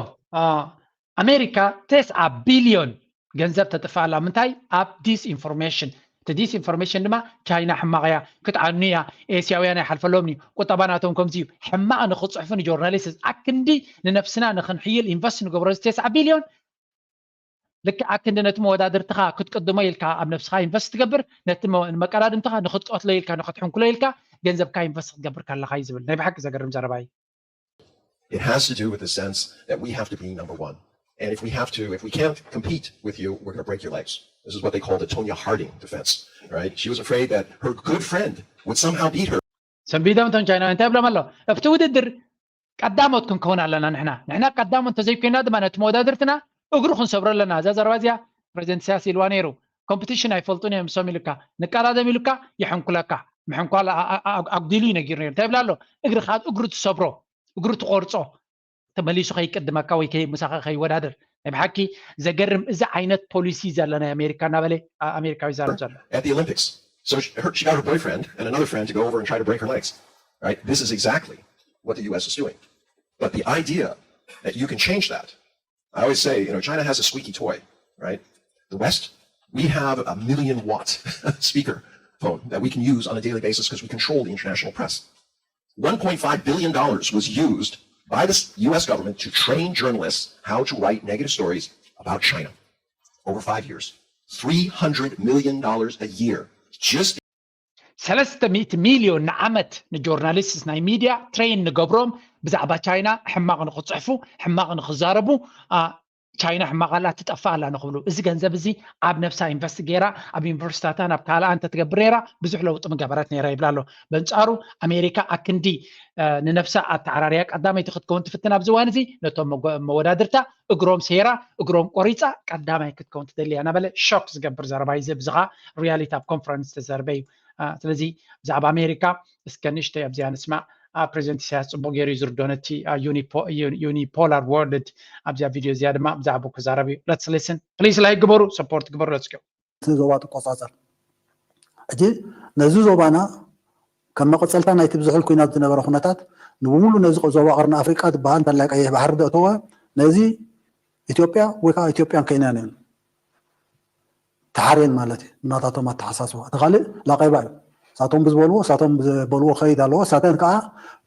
ኣሜሪካ ተስዓ ቢልዮን ገንዘብ ተጥፋ ኣላ። ምንታይ? ኣብ ዲስኢንፎርሜሽን። እቲ ዲስኢንፎርሜሽን ድማ ቻይና ሕማቕ እያ፣ ክትዓኑ እያ፣ ኤስያውያን ኣይሓልፈሎም እዩ፣ ቁጠባ ናቶም ከምዚ እዩ። ሕማቕ ንክፅሕፉ ንጆርናሊስት ኣክንዲ ንነብስና ንክንሕይል ኢንቨስት ንገብሮ እዚ ተስዓ ቢልዮን ልክዕ ኣክንዲ ነቲ መወዳድርትኻ ክትቅድሞ ኢልካ ኣብ ነብስኻ ኢንቨስት ትገብር፣ ነቲ መ- መቀዳድምትኻ ንክትቀትሎ ኢልካ ንክትሕንኩሎ ኢልካ ገንዘብካ ኢንቨስት ክትገብር ከለኻ እዩ ዝብል ናይ ብሓቂ ዘገርም ዘረባ እዩ። It has to do with the sense that we have to be number one. And if we have to, if we can't compete with you, we're going to break your legs. This is what they call the Tonya Harding defense, right? She was afraid that her good friend would somehow beat her. ሰንቢዶም እቶም ቻይናውያን እንታይ ይብሎም ኣሎ? ኣብቲ ውድድር ቀዳሞት ክንከውን ኣለና ንሕና ንሕና ቀዳሞት እንተዘይኮይና ድማ ነቲ መወዳድርትና እግሩ ክንሰብሮ ኣለና። እዛ ዘረባ እዚኣ ፕሬዚደንት ኢሳያስ ኢልዋ ነይሩ። ኮምፒቲሽን ኣይፈልጡን እዮም እሶም ኢሉካ፣ ንቀዳደም ኢሉካ ይሕንኩለካ። ምሕንኳል ኣ- ኣ- ኣ- ኣጉዲሉ እዩ ነጊሩ ነይሩ። እንታይ ይብል ኣሎ? እግርኻ እግሩ ትሰብሮ፣ እግሩ ትቆርጾ፣ ተመሊሱ ከይቅድመካ ወይ ከይ- ምሳኻ ከይወዳደር። ናይ ብሓቂ ዘገርም እዚ ዓይነት ፖሊሲ ዘለ ናይ ኣሜሪካ እናበለ ኣ- ኣሜሪካዊ ይዛረብ ዘሎ። At the Olympics. So she, her, she got her boyfriend and another friend to go over and try to break her legs. Right? This is exactly what the U S is doing. But the idea that you can change that, I always say, you know, China has a squeaky toy, right? The West, we have a million watt speaker phone that we can use on a daily basis because we control the international press. One point five billion dollars was used by the U S government to train journalists how to write negative stories about China over five years. Three hundred million dollars a year. Just ሰለስተ ሚእቲ ሚልዮን ንዓመት ንጆርናሊስትስ ናይ ሚድያ ትሬን ንገብሮም ብዛዕባ ቻይና ሕማቕ ንክፅሕፉ ሕማቕ ንክዛረቡ። ቻይና ሕማቕ ኣላ ትጠፍእ ኣላ ንክብሉ። እዚ ገንዘብ እዚ ኣብ ነብሳ ኢንቨስት ገይራ ኣብ ዩኒቨርሲታታ ናብ ካልኣ እንተትገብር ነይራ ብዙሕ ለውጢ ምገበረት ነይራ ይብላ ኣሎ። በንፃሩ ኣሜሪካ ኣክንዲ ንነብሳ ኣተዓራርያ ቀዳመይቲ ክትከውን ትፍትን ኣብዚ እዋን እዚ ነቶም መወዳድርታ እግሮም ሴራ እግሮም ቆሪፃ ቀዳማይ ክትከውን ትደሊ እያ እናበለ ሾክ ዝገብር ዘረባ እዩ። እዚ ብዝኻ ሪያሊቲ ኣብ ኮንፈረንስ ዝተዘርበ እዩ። ስለዚ ብዛዕባ ኣሜሪካ እስከ ንእሽተይ ኣብዚኣ ንስማዕ። ፕሬዚደንት ኢሳያስ ፅቡቅ ገይሩ እዩ ዝርዶ ነቲ ዩኒፖላር ወርልድ ኣብዚኣ ቪድዮ እዚኣ ድማ ብዛዕባ ክዛረብ እዩ። ለትስ ሊስን ፕሊስ። ላይክ ግበሩ፣ ሰፖርት ግበሩ። ለትስ ጎ። እቲ ዞባ ትቆፃፀር። ሕጂ ነዚ ዞባና ከም መቐፀልታ ናይቲ ብዝሕል ኩናት ዝነበረ ኩነታት ንብሙሉ ነዚ ዞባ ቀርኒ ኣፍሪቃ ዝበሃል እንተላይ ቀይሕ ባሕሪ ዘእተወ ነዚ ኢትዮጵያ ወይ ከዓ ኢትዮጵያን ኬንያን እየን ተሓርየን ማለት እዩ። ብናታቶም ኣተሓሳስባ እቲ ካልእ ላቀይባ እዩ። እሳቶም ብዝበልዎ እሳቶም ዝበልዎ ከይድ ኣለዎ። እሳተን ከዓ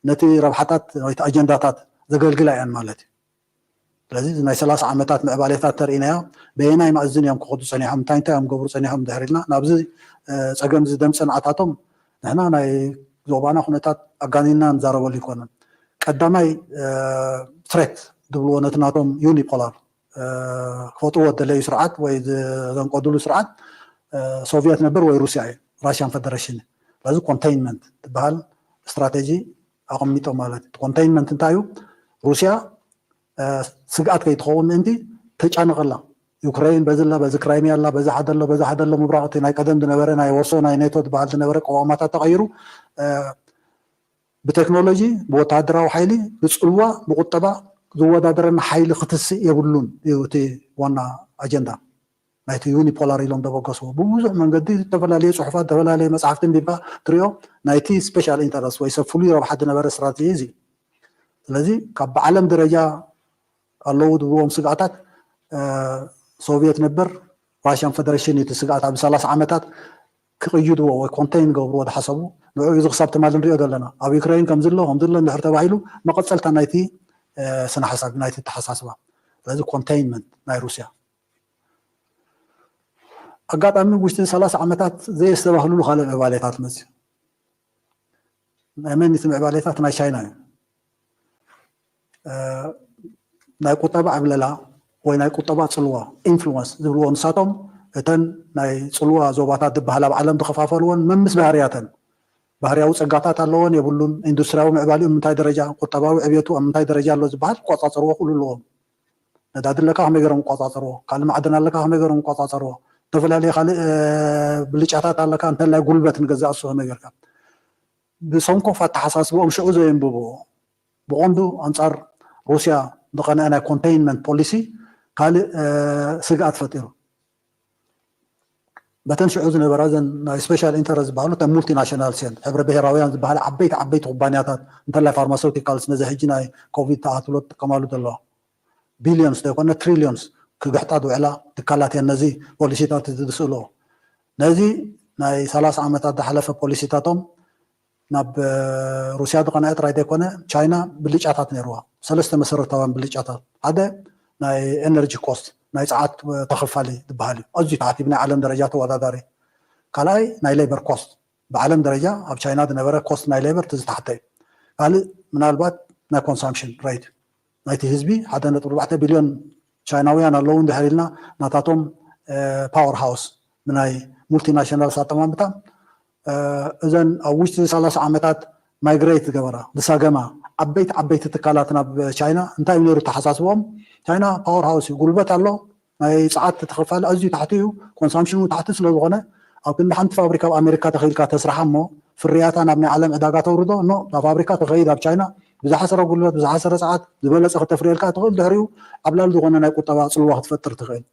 ነቲ ረብሓታት ወይ እቲ ኣጀንዳታት ዘገልግላ እየን ማለት እዩ። ስለዚ ናይ ሰላሳ ዓመታት ምዕባሌታት ተርእናዮ በየናይ መኣዝን እዮም ክኸዱ ፀኒሖም እንታይ እንታይ እዮም ገብሩ ፀኒሖም ድሕር ኢልና ናብዚ ፀገም እዚ ደምፂ ንዓታቶም ንሕና ናይ ዞባና ኩነታት ኣጋኒና ንዛረበሉ ይኮነን። ቀዳማይ ትሬት ዝብልዎ ነቲ ናቶም ዩኒፖላር ክፈጥዎ ደለዩ ስርዓት ወይ ዘንቀድሉ ስርዓት ሶቪየት ነበር ወይ ሩስያ እዩ፣ ራሽያን ፈደረሽን። ስለዚ ኮንቴይንመንት ትበሃል ስትራቴጂ ኣቐሚጦም ማለት እዩ። ኮንቴይንመንት እንታይ እዩ? ሩስያ ስግኣት ከይትኸውን ምእንቲ ተጫንቐላ። ዩክሬን በዚ ኣላ፣ በዚ ክራይሚያ ኣላ፣ በዚ ሓደ ኣሎ፣ በዚ ሓደ ኣሎ ምብራቕ፣ እቲ ናይ ቀደም ዝነበረ ናይ ወርሶ ናይ ኔቶ ዝበሃል ዝነበረ ቅዋማታት ተቐይሩ ብቴክኖሎጂ፣ ብወተሃደራዊ ሓይሊ፣ ብፅልዋ፣ ብቁጠባ ዝወዳደረና ሓይሊ ክትስእ የብሉን እዩ እቲ ዋና ኣጀንዳ ናይቲ ዩኒፖላር ኢሎም ዘበገስዎ። ብብዙሕ መንገዲ ዝተፈላለየ ፅሑፋት፣ ዝተፈላለየ መፅሓፍቲ ኣንቢብካ ትሪኦ ናይቲ ስፔሻል ኢንተረስት ወይ ሰብ ፍሉይ ረብሓ ዝነበረ ስትራቴጂ እዚ። ስለዚ ካብ ብዓለም ደረጃ ኣለዉ ዝብልዎም ስግኣታት ሶቪየት ነበር ራሽያን ፈደረሽን እዩ እቲ ስግኣት ኣብ ሰላሳ ዓመታት ክቕይድዎ ወይ ኮንቴይን ገብርዎ ዝሓሰቡ ንዑ እዚ ክሳብ ትማሊ ንሪኦ ዘለና ኣብ ዩክሬን ከምዚ ኣሎ ከምዚ ኣሎ እንድሕር ተባሂሉ መቐፀልታ ናይቲ ስነ ሓሳብ ናይቲ ተሓሳስባ። ስለዚ ኮንቴይንመንት ናይ ሩስያ ኣጋጣሚ ውሽጢ ሰላሳ ዓመታት ዘየስተባህልሉ ካልእ ምዕባሌታት መፅዩ። ናይ መን እቲ ምዕባሌታት ናይ ቻይና እዩ። ናይ ቁጠባ ዕብለላ ወይ ናይ ቁጠባ ፅልዋ ኢንፍሉወንስ ዝብልዎ ንሳቶም እተን ናይ ፅልዋ ዞባታት ዝበሃል ኣብ ዓለም ዝኸፋፈልዎን መምስ ባህርያተን ባህርያዊ ፀጋታት ኣለዎን የብሉን፣ ኢንዱስትሪያዊ ምዕባሊኡ ምንታይ ደረጃ፣ ቁጠባዊ ዕብየቱ ኣብ ምንታይ ደረጃ ኣሎ ዝበሃል ይቆፃፀርዎ ክእሉ ኣለዎም። ነዳዲ ኣለካ ከመይ ገይሮም ይቆፃፀርዎ፣ ካልእ ማዕድን ኣለካ ከመይ ገይሮም ይቆፃፀርዎ፣ ዝተፈላለየ ካልእ ብልጫታት ኣለካ እንተላይ ጉልበት ንገዛእ እሱ ከመይ ገይርካ ብሰንኮፍ ኣተሓሳስብኦም ሽዑ ዘየንብብዎ ብቐንዱ ኣንፃር ሩስያ ዝቐነአ ናይ ኮንቴይንመንት ፖሊሲ ካልእ ስግኣት ፈጢሩ። በተን ሽዑ ዝነበራ እዘን ናይ ስፔሻል ኢንተረስት ዝበሃሉ እተን ሙልቲናሽናልስ እየን፣ ሕብረ ብሄራውያን ዝበሃላ ዓበይቲ ዓበይቲ ኩባንያታት እንተላይ ፋርማሴውቲካልስ ነዚ ሕጂ ናይ ኮቪድ ተኣትሎ ትጥቀማሉ ዘለዋ ቢልዮንስ ዘይኮነ ትሪልዮንስ ክግሕጣ ዝውዕላ ትካላት እየን ነዚ ፖሊሲታት እዚ ዝስእልኦ። ነዚ ናይ ሰላሳ ዓመታት ዝሓለፈ ፖሊሲታቶም ናብ ሩስያ ዝቐነዐ ጥራይ ዘይኮነ ቻይና ብልጫታት ነይርዋ። ሰለስተ መሰረታውያን ብልጫታት፣ ሓደ ናይ ኤነርጂ ኮስት ናይ ፀዓት ተኸፋሊ ዝበሃል እዩ። ኣዝዩ ታሕቲ ብናይ ዓለም ደረጃ ተወዳዳሪ። ካልኣይ ናይ ሌበር ኮስት ብዓለም ደረጃ ኣብ ቻይና ዝነበረ ኮስት ናይ ሌበር እቲ ዝተሓተ እዩ። ካልእ ምናልባት ናይ ኮንሳምፕሽን ሬት ናይቲ ህዝቢ ሓደ ነጥቢ ኣርባዕተ ቢልዮን ቻይናውያን ኣለዉ እንድሕር ኢልና ናታቶም ፓወር ሃውስ ብናይ ሙልቲናሽናልስ ኣጠማምታ እዘን ኣብ ውሽጢ ሰላሳ ዓመታት ማይግሬት ዝገበራ ዝሳገማ ዓበይቲ ዓበይቲ ትካላት ናብ ቻይና እንታይ እዩ ነይሩ ተሓሳስቦም? ቻይና ፓወር ሃውስ እዩ፣ ጉልበት ኣሎ፣ ናይ ፀዓት ተኸፋሊ ኣዝዩ ታሕቲ እዩ፣ ኮንሳምፕሽኑ ታሕቲ ስለዝኾነ ኣብ ክንዲ ሓንቲ ፋብሪካ ኣብ ኣሜሪካ ተኺልካ ተስርሓ እሞ ፍርያታ ናብ ናይ ዓለም ዕዳጋ ተውርዶ ኖ፣ እታ ፋብሪካ ተኸይድ ኣብ ቻይና ብዝሓሰረ ጉልበት ብዝሓሰረ ፀዓት ዝበለፀ ከተፍርየልካ ትኽእል፣ ድሕሪኡ ዓብላሊ ዝኾነ ናይ ቁጠባ ፅልዋ ክትፈጥር ትኽእል።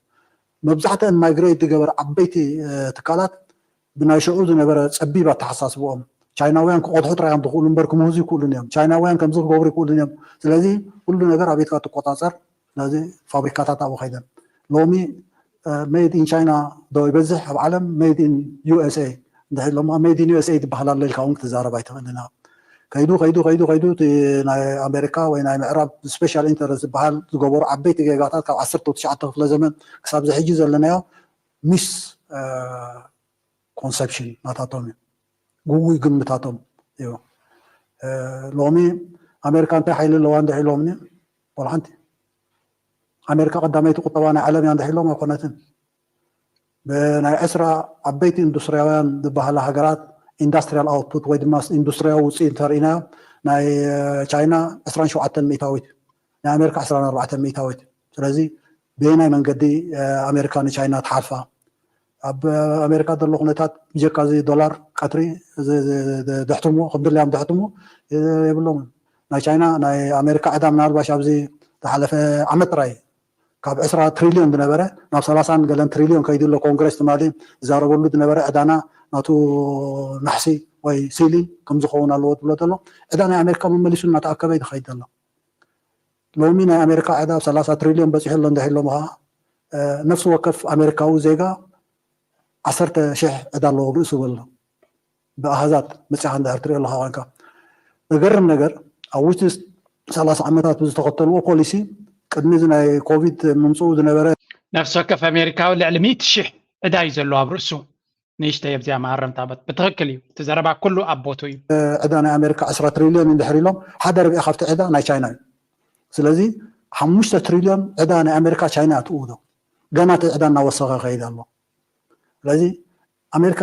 መብዛሕትአን ማይግሬት ዝገበር ዓበይቲ ትካላት ብናይ ሽዑ ዝነበረ ፀቢብ ኣተሓሳስብኦም ቻይናውያን ክቐድሑ ጥራይ እዮም ዝኽእሉ እምበር ክምህዙ ይክእሉን እዮም። ቻይናውያን ከምዚ ክገብሩ ይክእሉን እዮም። ስለዚ ኩሉ ነገር ኣብ ኢድካ ትቆፃፀር። ስለዚ ፋብሪካታት ኣብኡ ከይደን ሎሚ ሜድ ኢን ቻይና ዶ ይበዝሕ ኣብ ዓለም ሜድ ኢን ዩ ኤስ ኤ እንድሕር ኢሎሞ ሜድ ኢን ዩ ኤስ ኤ ዝበሃል ኣሎ ኢልካ እውን ክትዛረብ ኣይትኽእልን ኢኻ። ከይዱ ከይዱ ከይዱ ከይዱ እቲ ናይ ኣሜሪካ ወይ ናይ ምዕራብ ስፔሻል ኢንተረስት ዝበሃል ዝገበሩ ዓበይቲ ጌጋታት ካብ ዓሰርተ ትሽዓተ ክፍለ ዘመን ክሳብ እዚ ሕጂ ዘለናዮ ሚስ ኮንሰፕሽን ናታቶም እዩ፣ ግጉይ ግምታቶም እዩ። ሎሚ ኣሜሪካ እንታይ ሓይሊ ኣለዋ እንድሕር ኢሎምኒ ዋላ ሓንቲ ኣሜሪካ ቀዳመይቲ ቁጠባ ናይ ዓለም እያ እንድሕር ኢሎም ኣይኮነትን። ብናይ ዕስራ ዓበይቲ ኢንዱስትሪያውያን ዝበሃላ ሃገራት ኢንዳስትሪያል ኣውትፑት ወይ ድማ ኢንዱስትሪያዊ ውፅኢት እንተርኢናዮ ናይ ቻይና ዕስራን ሸውዓተን ሚእታዊት ናይ ኣሜሪካ ዕስራን ኣርባዕተን ሚእታዊት። ስለዚ ብየናይ መንገዲ ኣሜሪካ ንቻይና ትሓልፋ? ኣብ ኣሜሪካ ዘሎ ኩነታት ብጀካ እዚ ዶላር ቀትሪ ዘሕትምዎ ከም ድላዮም ዘሕትምዎ የብሎምን። ናይ ቻይና ናይ ኣሜሪካ ዕዳ ምናልባሽ ኣብዚ ዝሓለፈ ዓመት ጥራይ ካብ ዕስራ ትሪልዮን ዝነበረ ናብ ሰላሳን ገለን ትሪልዮን ከይዱ ኣሎ። ኮንግረስ ትማሊ ዝዛረበሉ ዝነበረ ዕዳና ናቱ ናሕሲ ወይ ሲሊን ከምዝኸውን ኣለዎ ትብሎ ዘሎ ዕዳ ናይ ኣሜሪካ መመሊሱ እናተኣከበ እዩ ዝኸይድ ዘሎ። ሎሚ ናይ ኣሜሪካ ዕዳ ኣብ ሰላሳ ትሪልዮን በፂሑ ኣሎ እንድሕር ኢሎምኻ ነፍሲ ወከፍ ኣሜሪካዊ ዜጋ ዓሰርተ ሽሕ ዕዳ ኣለዎ ኣብ ርእሱ በሎ። ብኣሃዛት መፂኻ እንድሕር ትሪኦ ኣለኻ ኮይንካ ዘገርም ነገር ኣብ ውሽጢ ሰላሳ ዓመታት ብዝተኸተልዎ ፖሊሲ ቅድሚ እዚ ናይ ኮቪድ ምምፅኡ ዝነበረ ነፍሲ ወከፍ ኣሜሪካዊ ልዕሊ ሚእቲ ሽሕ ዕዳ እዩ ዘለዎ ኣብ ርእሱ። ንእሽተይ ኣብዚኣ መሃረምታ በት ብትኽክል እዩ እቲ ዘረባ ኩሉ ኣብ ቦቱ እዩ። ዕዳ ናይ ኣሜሪካ ዕስራ ትሪልዮን እንድሕር ኢሎም ሓደ ርብዒ ካብቲ ዕዳ ናይ ቻይና እዩ። ስለዚ ሓሙሽተ ትሪልዮን ዕዳ ናይ ኣሜሪካ ቻይና ትእውዶ። ገና እቲ ዕዳ እናወሰኸ ከይድ ኣሎ። ስለዚ ኣሜሪካ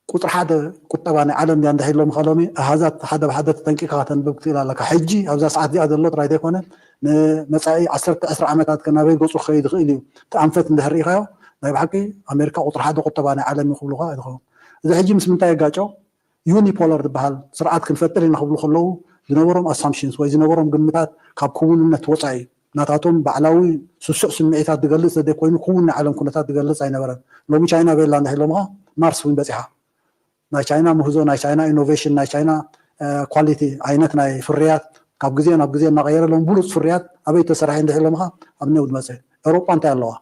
ቁፅሪ ሓደ ቁጠባ ናይ ዓለም ድያ እንድሕር ኢሎምኻ ሎሚ ኣሃዛት ሓደ ብሓደ ተጠንቂቕካ ከተንብብ ክትኽእል ኣለካ። ሕጂ ኣብዛ ሰዓት እዚኣ ዘሎ ጥራይ ዘይኮነ ንመፃኢ ዓሰርተ ዕስራ ዓመታት ከ ናበይ ገፁ ክኸይድ ይኽእል እዩ እቲ ኣንፈት እንድሕር ርኢኻዮ ናይ ብሓቂ ኣሜሪካ ቁፅሪ ሓደ ቁጠባ ናይ ዓለም እዩ ክብሉኻ ይኸውን። እዚ ሕጂ ምስ ምንታይ የጋጮ? ዩኒፖላር ዝበሃል ስርዓት ክንፈጥር ኢና ክብሉ ከለዉ ዝነበሮም ኣሳምፕሽንስ ወይ ዝነበሮም ግምታት ካብ ክውንነት ወፃኢ ናታቶም ባዕላዊ ስሱዕ ስምዒታት ዝገልፅ ዘደይኮይኑ ክውን ናይ ዓለም ኩነታት ዝገልፅ ኣይነበረን። ሎሚ ቻይና ቤላ እንድሕር ኢሎምኻ ማርስ እውን በፂሓ። ናይ ቻይና ምህዞ ናይ ቻይና ኢኖቬሽን ናይ ቻይና ኳሊቲ ዓይነት ናይ ፍርያት ካብ ግዜ ናብ ግዜ እናቐየረ ሎም ብሉፅ ፍርያት ኣበይ ተሰራሒ እንድሕር ኢሎምኻ ኣብ ኔው ዝመፀ ኤውሮጳ እንታይ ኣለዋ?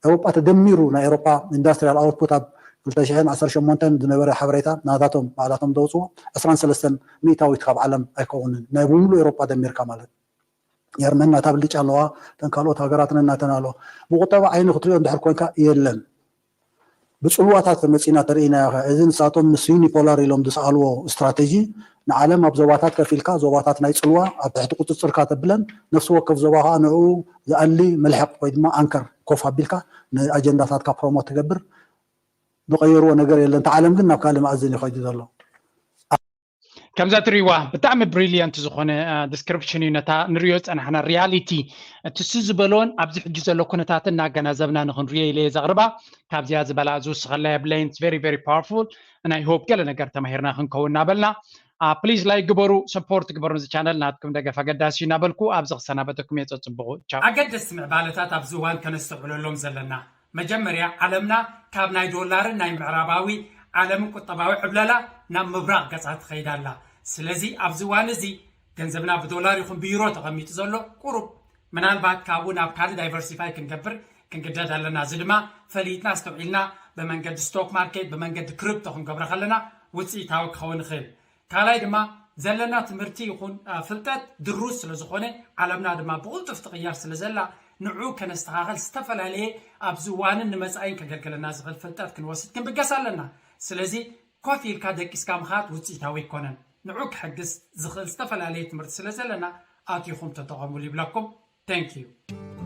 ኤውሮጳ ተደሚሩ ናይ ኤውሮጳ ኢንዳስትሪያል ኣውትፑት ኣብ ክልተ ሽሕን ዓሰርተ ሸሞንተን ዝነበረ ሓበሬታ ናታቶም ባዕላቶም ዘውፅዎ ዕስራን ሰለስተን ሚእታዊት ካብ ዓለም ኣይከውንን ናይ ብምሉእ ኤውሮጳ ደሚርካ ማለት ጀርመን ናታ ብልጫ ኣለዋ። ተን ካልኦት ሃገራት ነናተን ኣለዋ። ብቁጠባ ዓይኒ ክትሪኦ እንድሕር ኮንካ የለን። ብፅልዋታት መፂና ተርእይናዮ ከ እዚ ንሳቶም ምስ ዩኒፖላር ኢሎም ዝሰኣልዎ ስትራቴጂ ንዓለም ኣብ ዞባታት ከፊልካ ዞባታት ናይ ፅልዋ ኣብ ትሕቲ ቁፅፅርካ ተብለን ነፍሲ ወከፍ ዞባ ከዓ ንኡ ዝኣሊ መልሕቕ ወይ ድማ ኣንከር ኮፍ ኣቢልካ ንኣጀንዳታትካ ፕሮሞት ትገብር ዝቀየርዎ ነገር የለን። እታ ዓለም ግን ናብ ካልእ መኣዝን እዩ ከይዱ ዘሎ። ከምዛ ትሪእዋ ብጣዕሚ ብሪሊየንት ዝኾነ ዲስክሪፕሽን እዩ ነታ ንሪኦ ዝፀናሕና ሪያሊቲ እቲ ሱ ዝበሎን ኣብዚ ሕጂ ዘሎ ኩነታት እናገናዘብና ንክንሪኦ ኢለ እየ ዘቕርባ። ካብዚኣ ዝበላ ዝውስኸላ የብለይን። It's very very powerful and I hope ገለ ነገር ተማሂርና ክንከውን እናበልና ፕሊዝ ላይክ ግበሩ፣ ሰፖርት ግበሩ ነዚ ቻነል ናትኩም ደገፍ ኣገዳሲ እዩ እናበልኩ ኣብዚ ክሰናበተኩም እየ። ፀፅብቑ ቻው። ኣገደስቲ ምዕባለታት ኣብዚ እዋን ከነስተውዕለሎም ዘለና መጀመርያ ዓለምና ካብ ናይ ዶላርን ናይ ምዕራባዊ ዓለምን ቁጠባዊ ዕብለላ ናብ ምብራቕ ገጻ ትኸይድ ኣላ። ስለዚ ኣብዚ እዋን እዚ ገንዘብና ብዶላር ይኹን ብዩሮ ተቐሚጡ ዘሎ ቁሩብ ምናልባት ካብኡ ናብ ካልእ ዳይቨርሲፋይ ክንገብር ክንግደድ ኣለና። እዚ ድማ ፈሊጥና ኣስተውዒልና ብመንገዲ ስቶክ ማርኬት ብመንገዲ ክሪፕቶ ክንገብሮ ከለና ውፅኢታዊ ክኸውን ይኽእል። ካልኣይ ድማ ዘለና ትምህርቲ ይኹን ፍልጠት ድሩስ ስለ ዝኾነ ዓለምና ድማ ብቕልጡፍ ትቕየር ስለ ዘላ ንዑ ከነስተኻኸል ዝተፈላለየ ኣብዚ እዋንን ንመፃኢን ከገልግለና ዝኽእል ፍልጠት ክንወስድ ክንብገስ ኣለና። ስለዚ ኮፍ ኢልካ ደቂስካ ምኻድ ውፅኢታዊ ኣይኮነን። ንዑ ክሕግዝ ዝኽእል ዝተፈላለየ ትምህርቲ ስለ ዘለና ኣቲኹም ተጠቐሙሉ ይብለኩም። Thank you።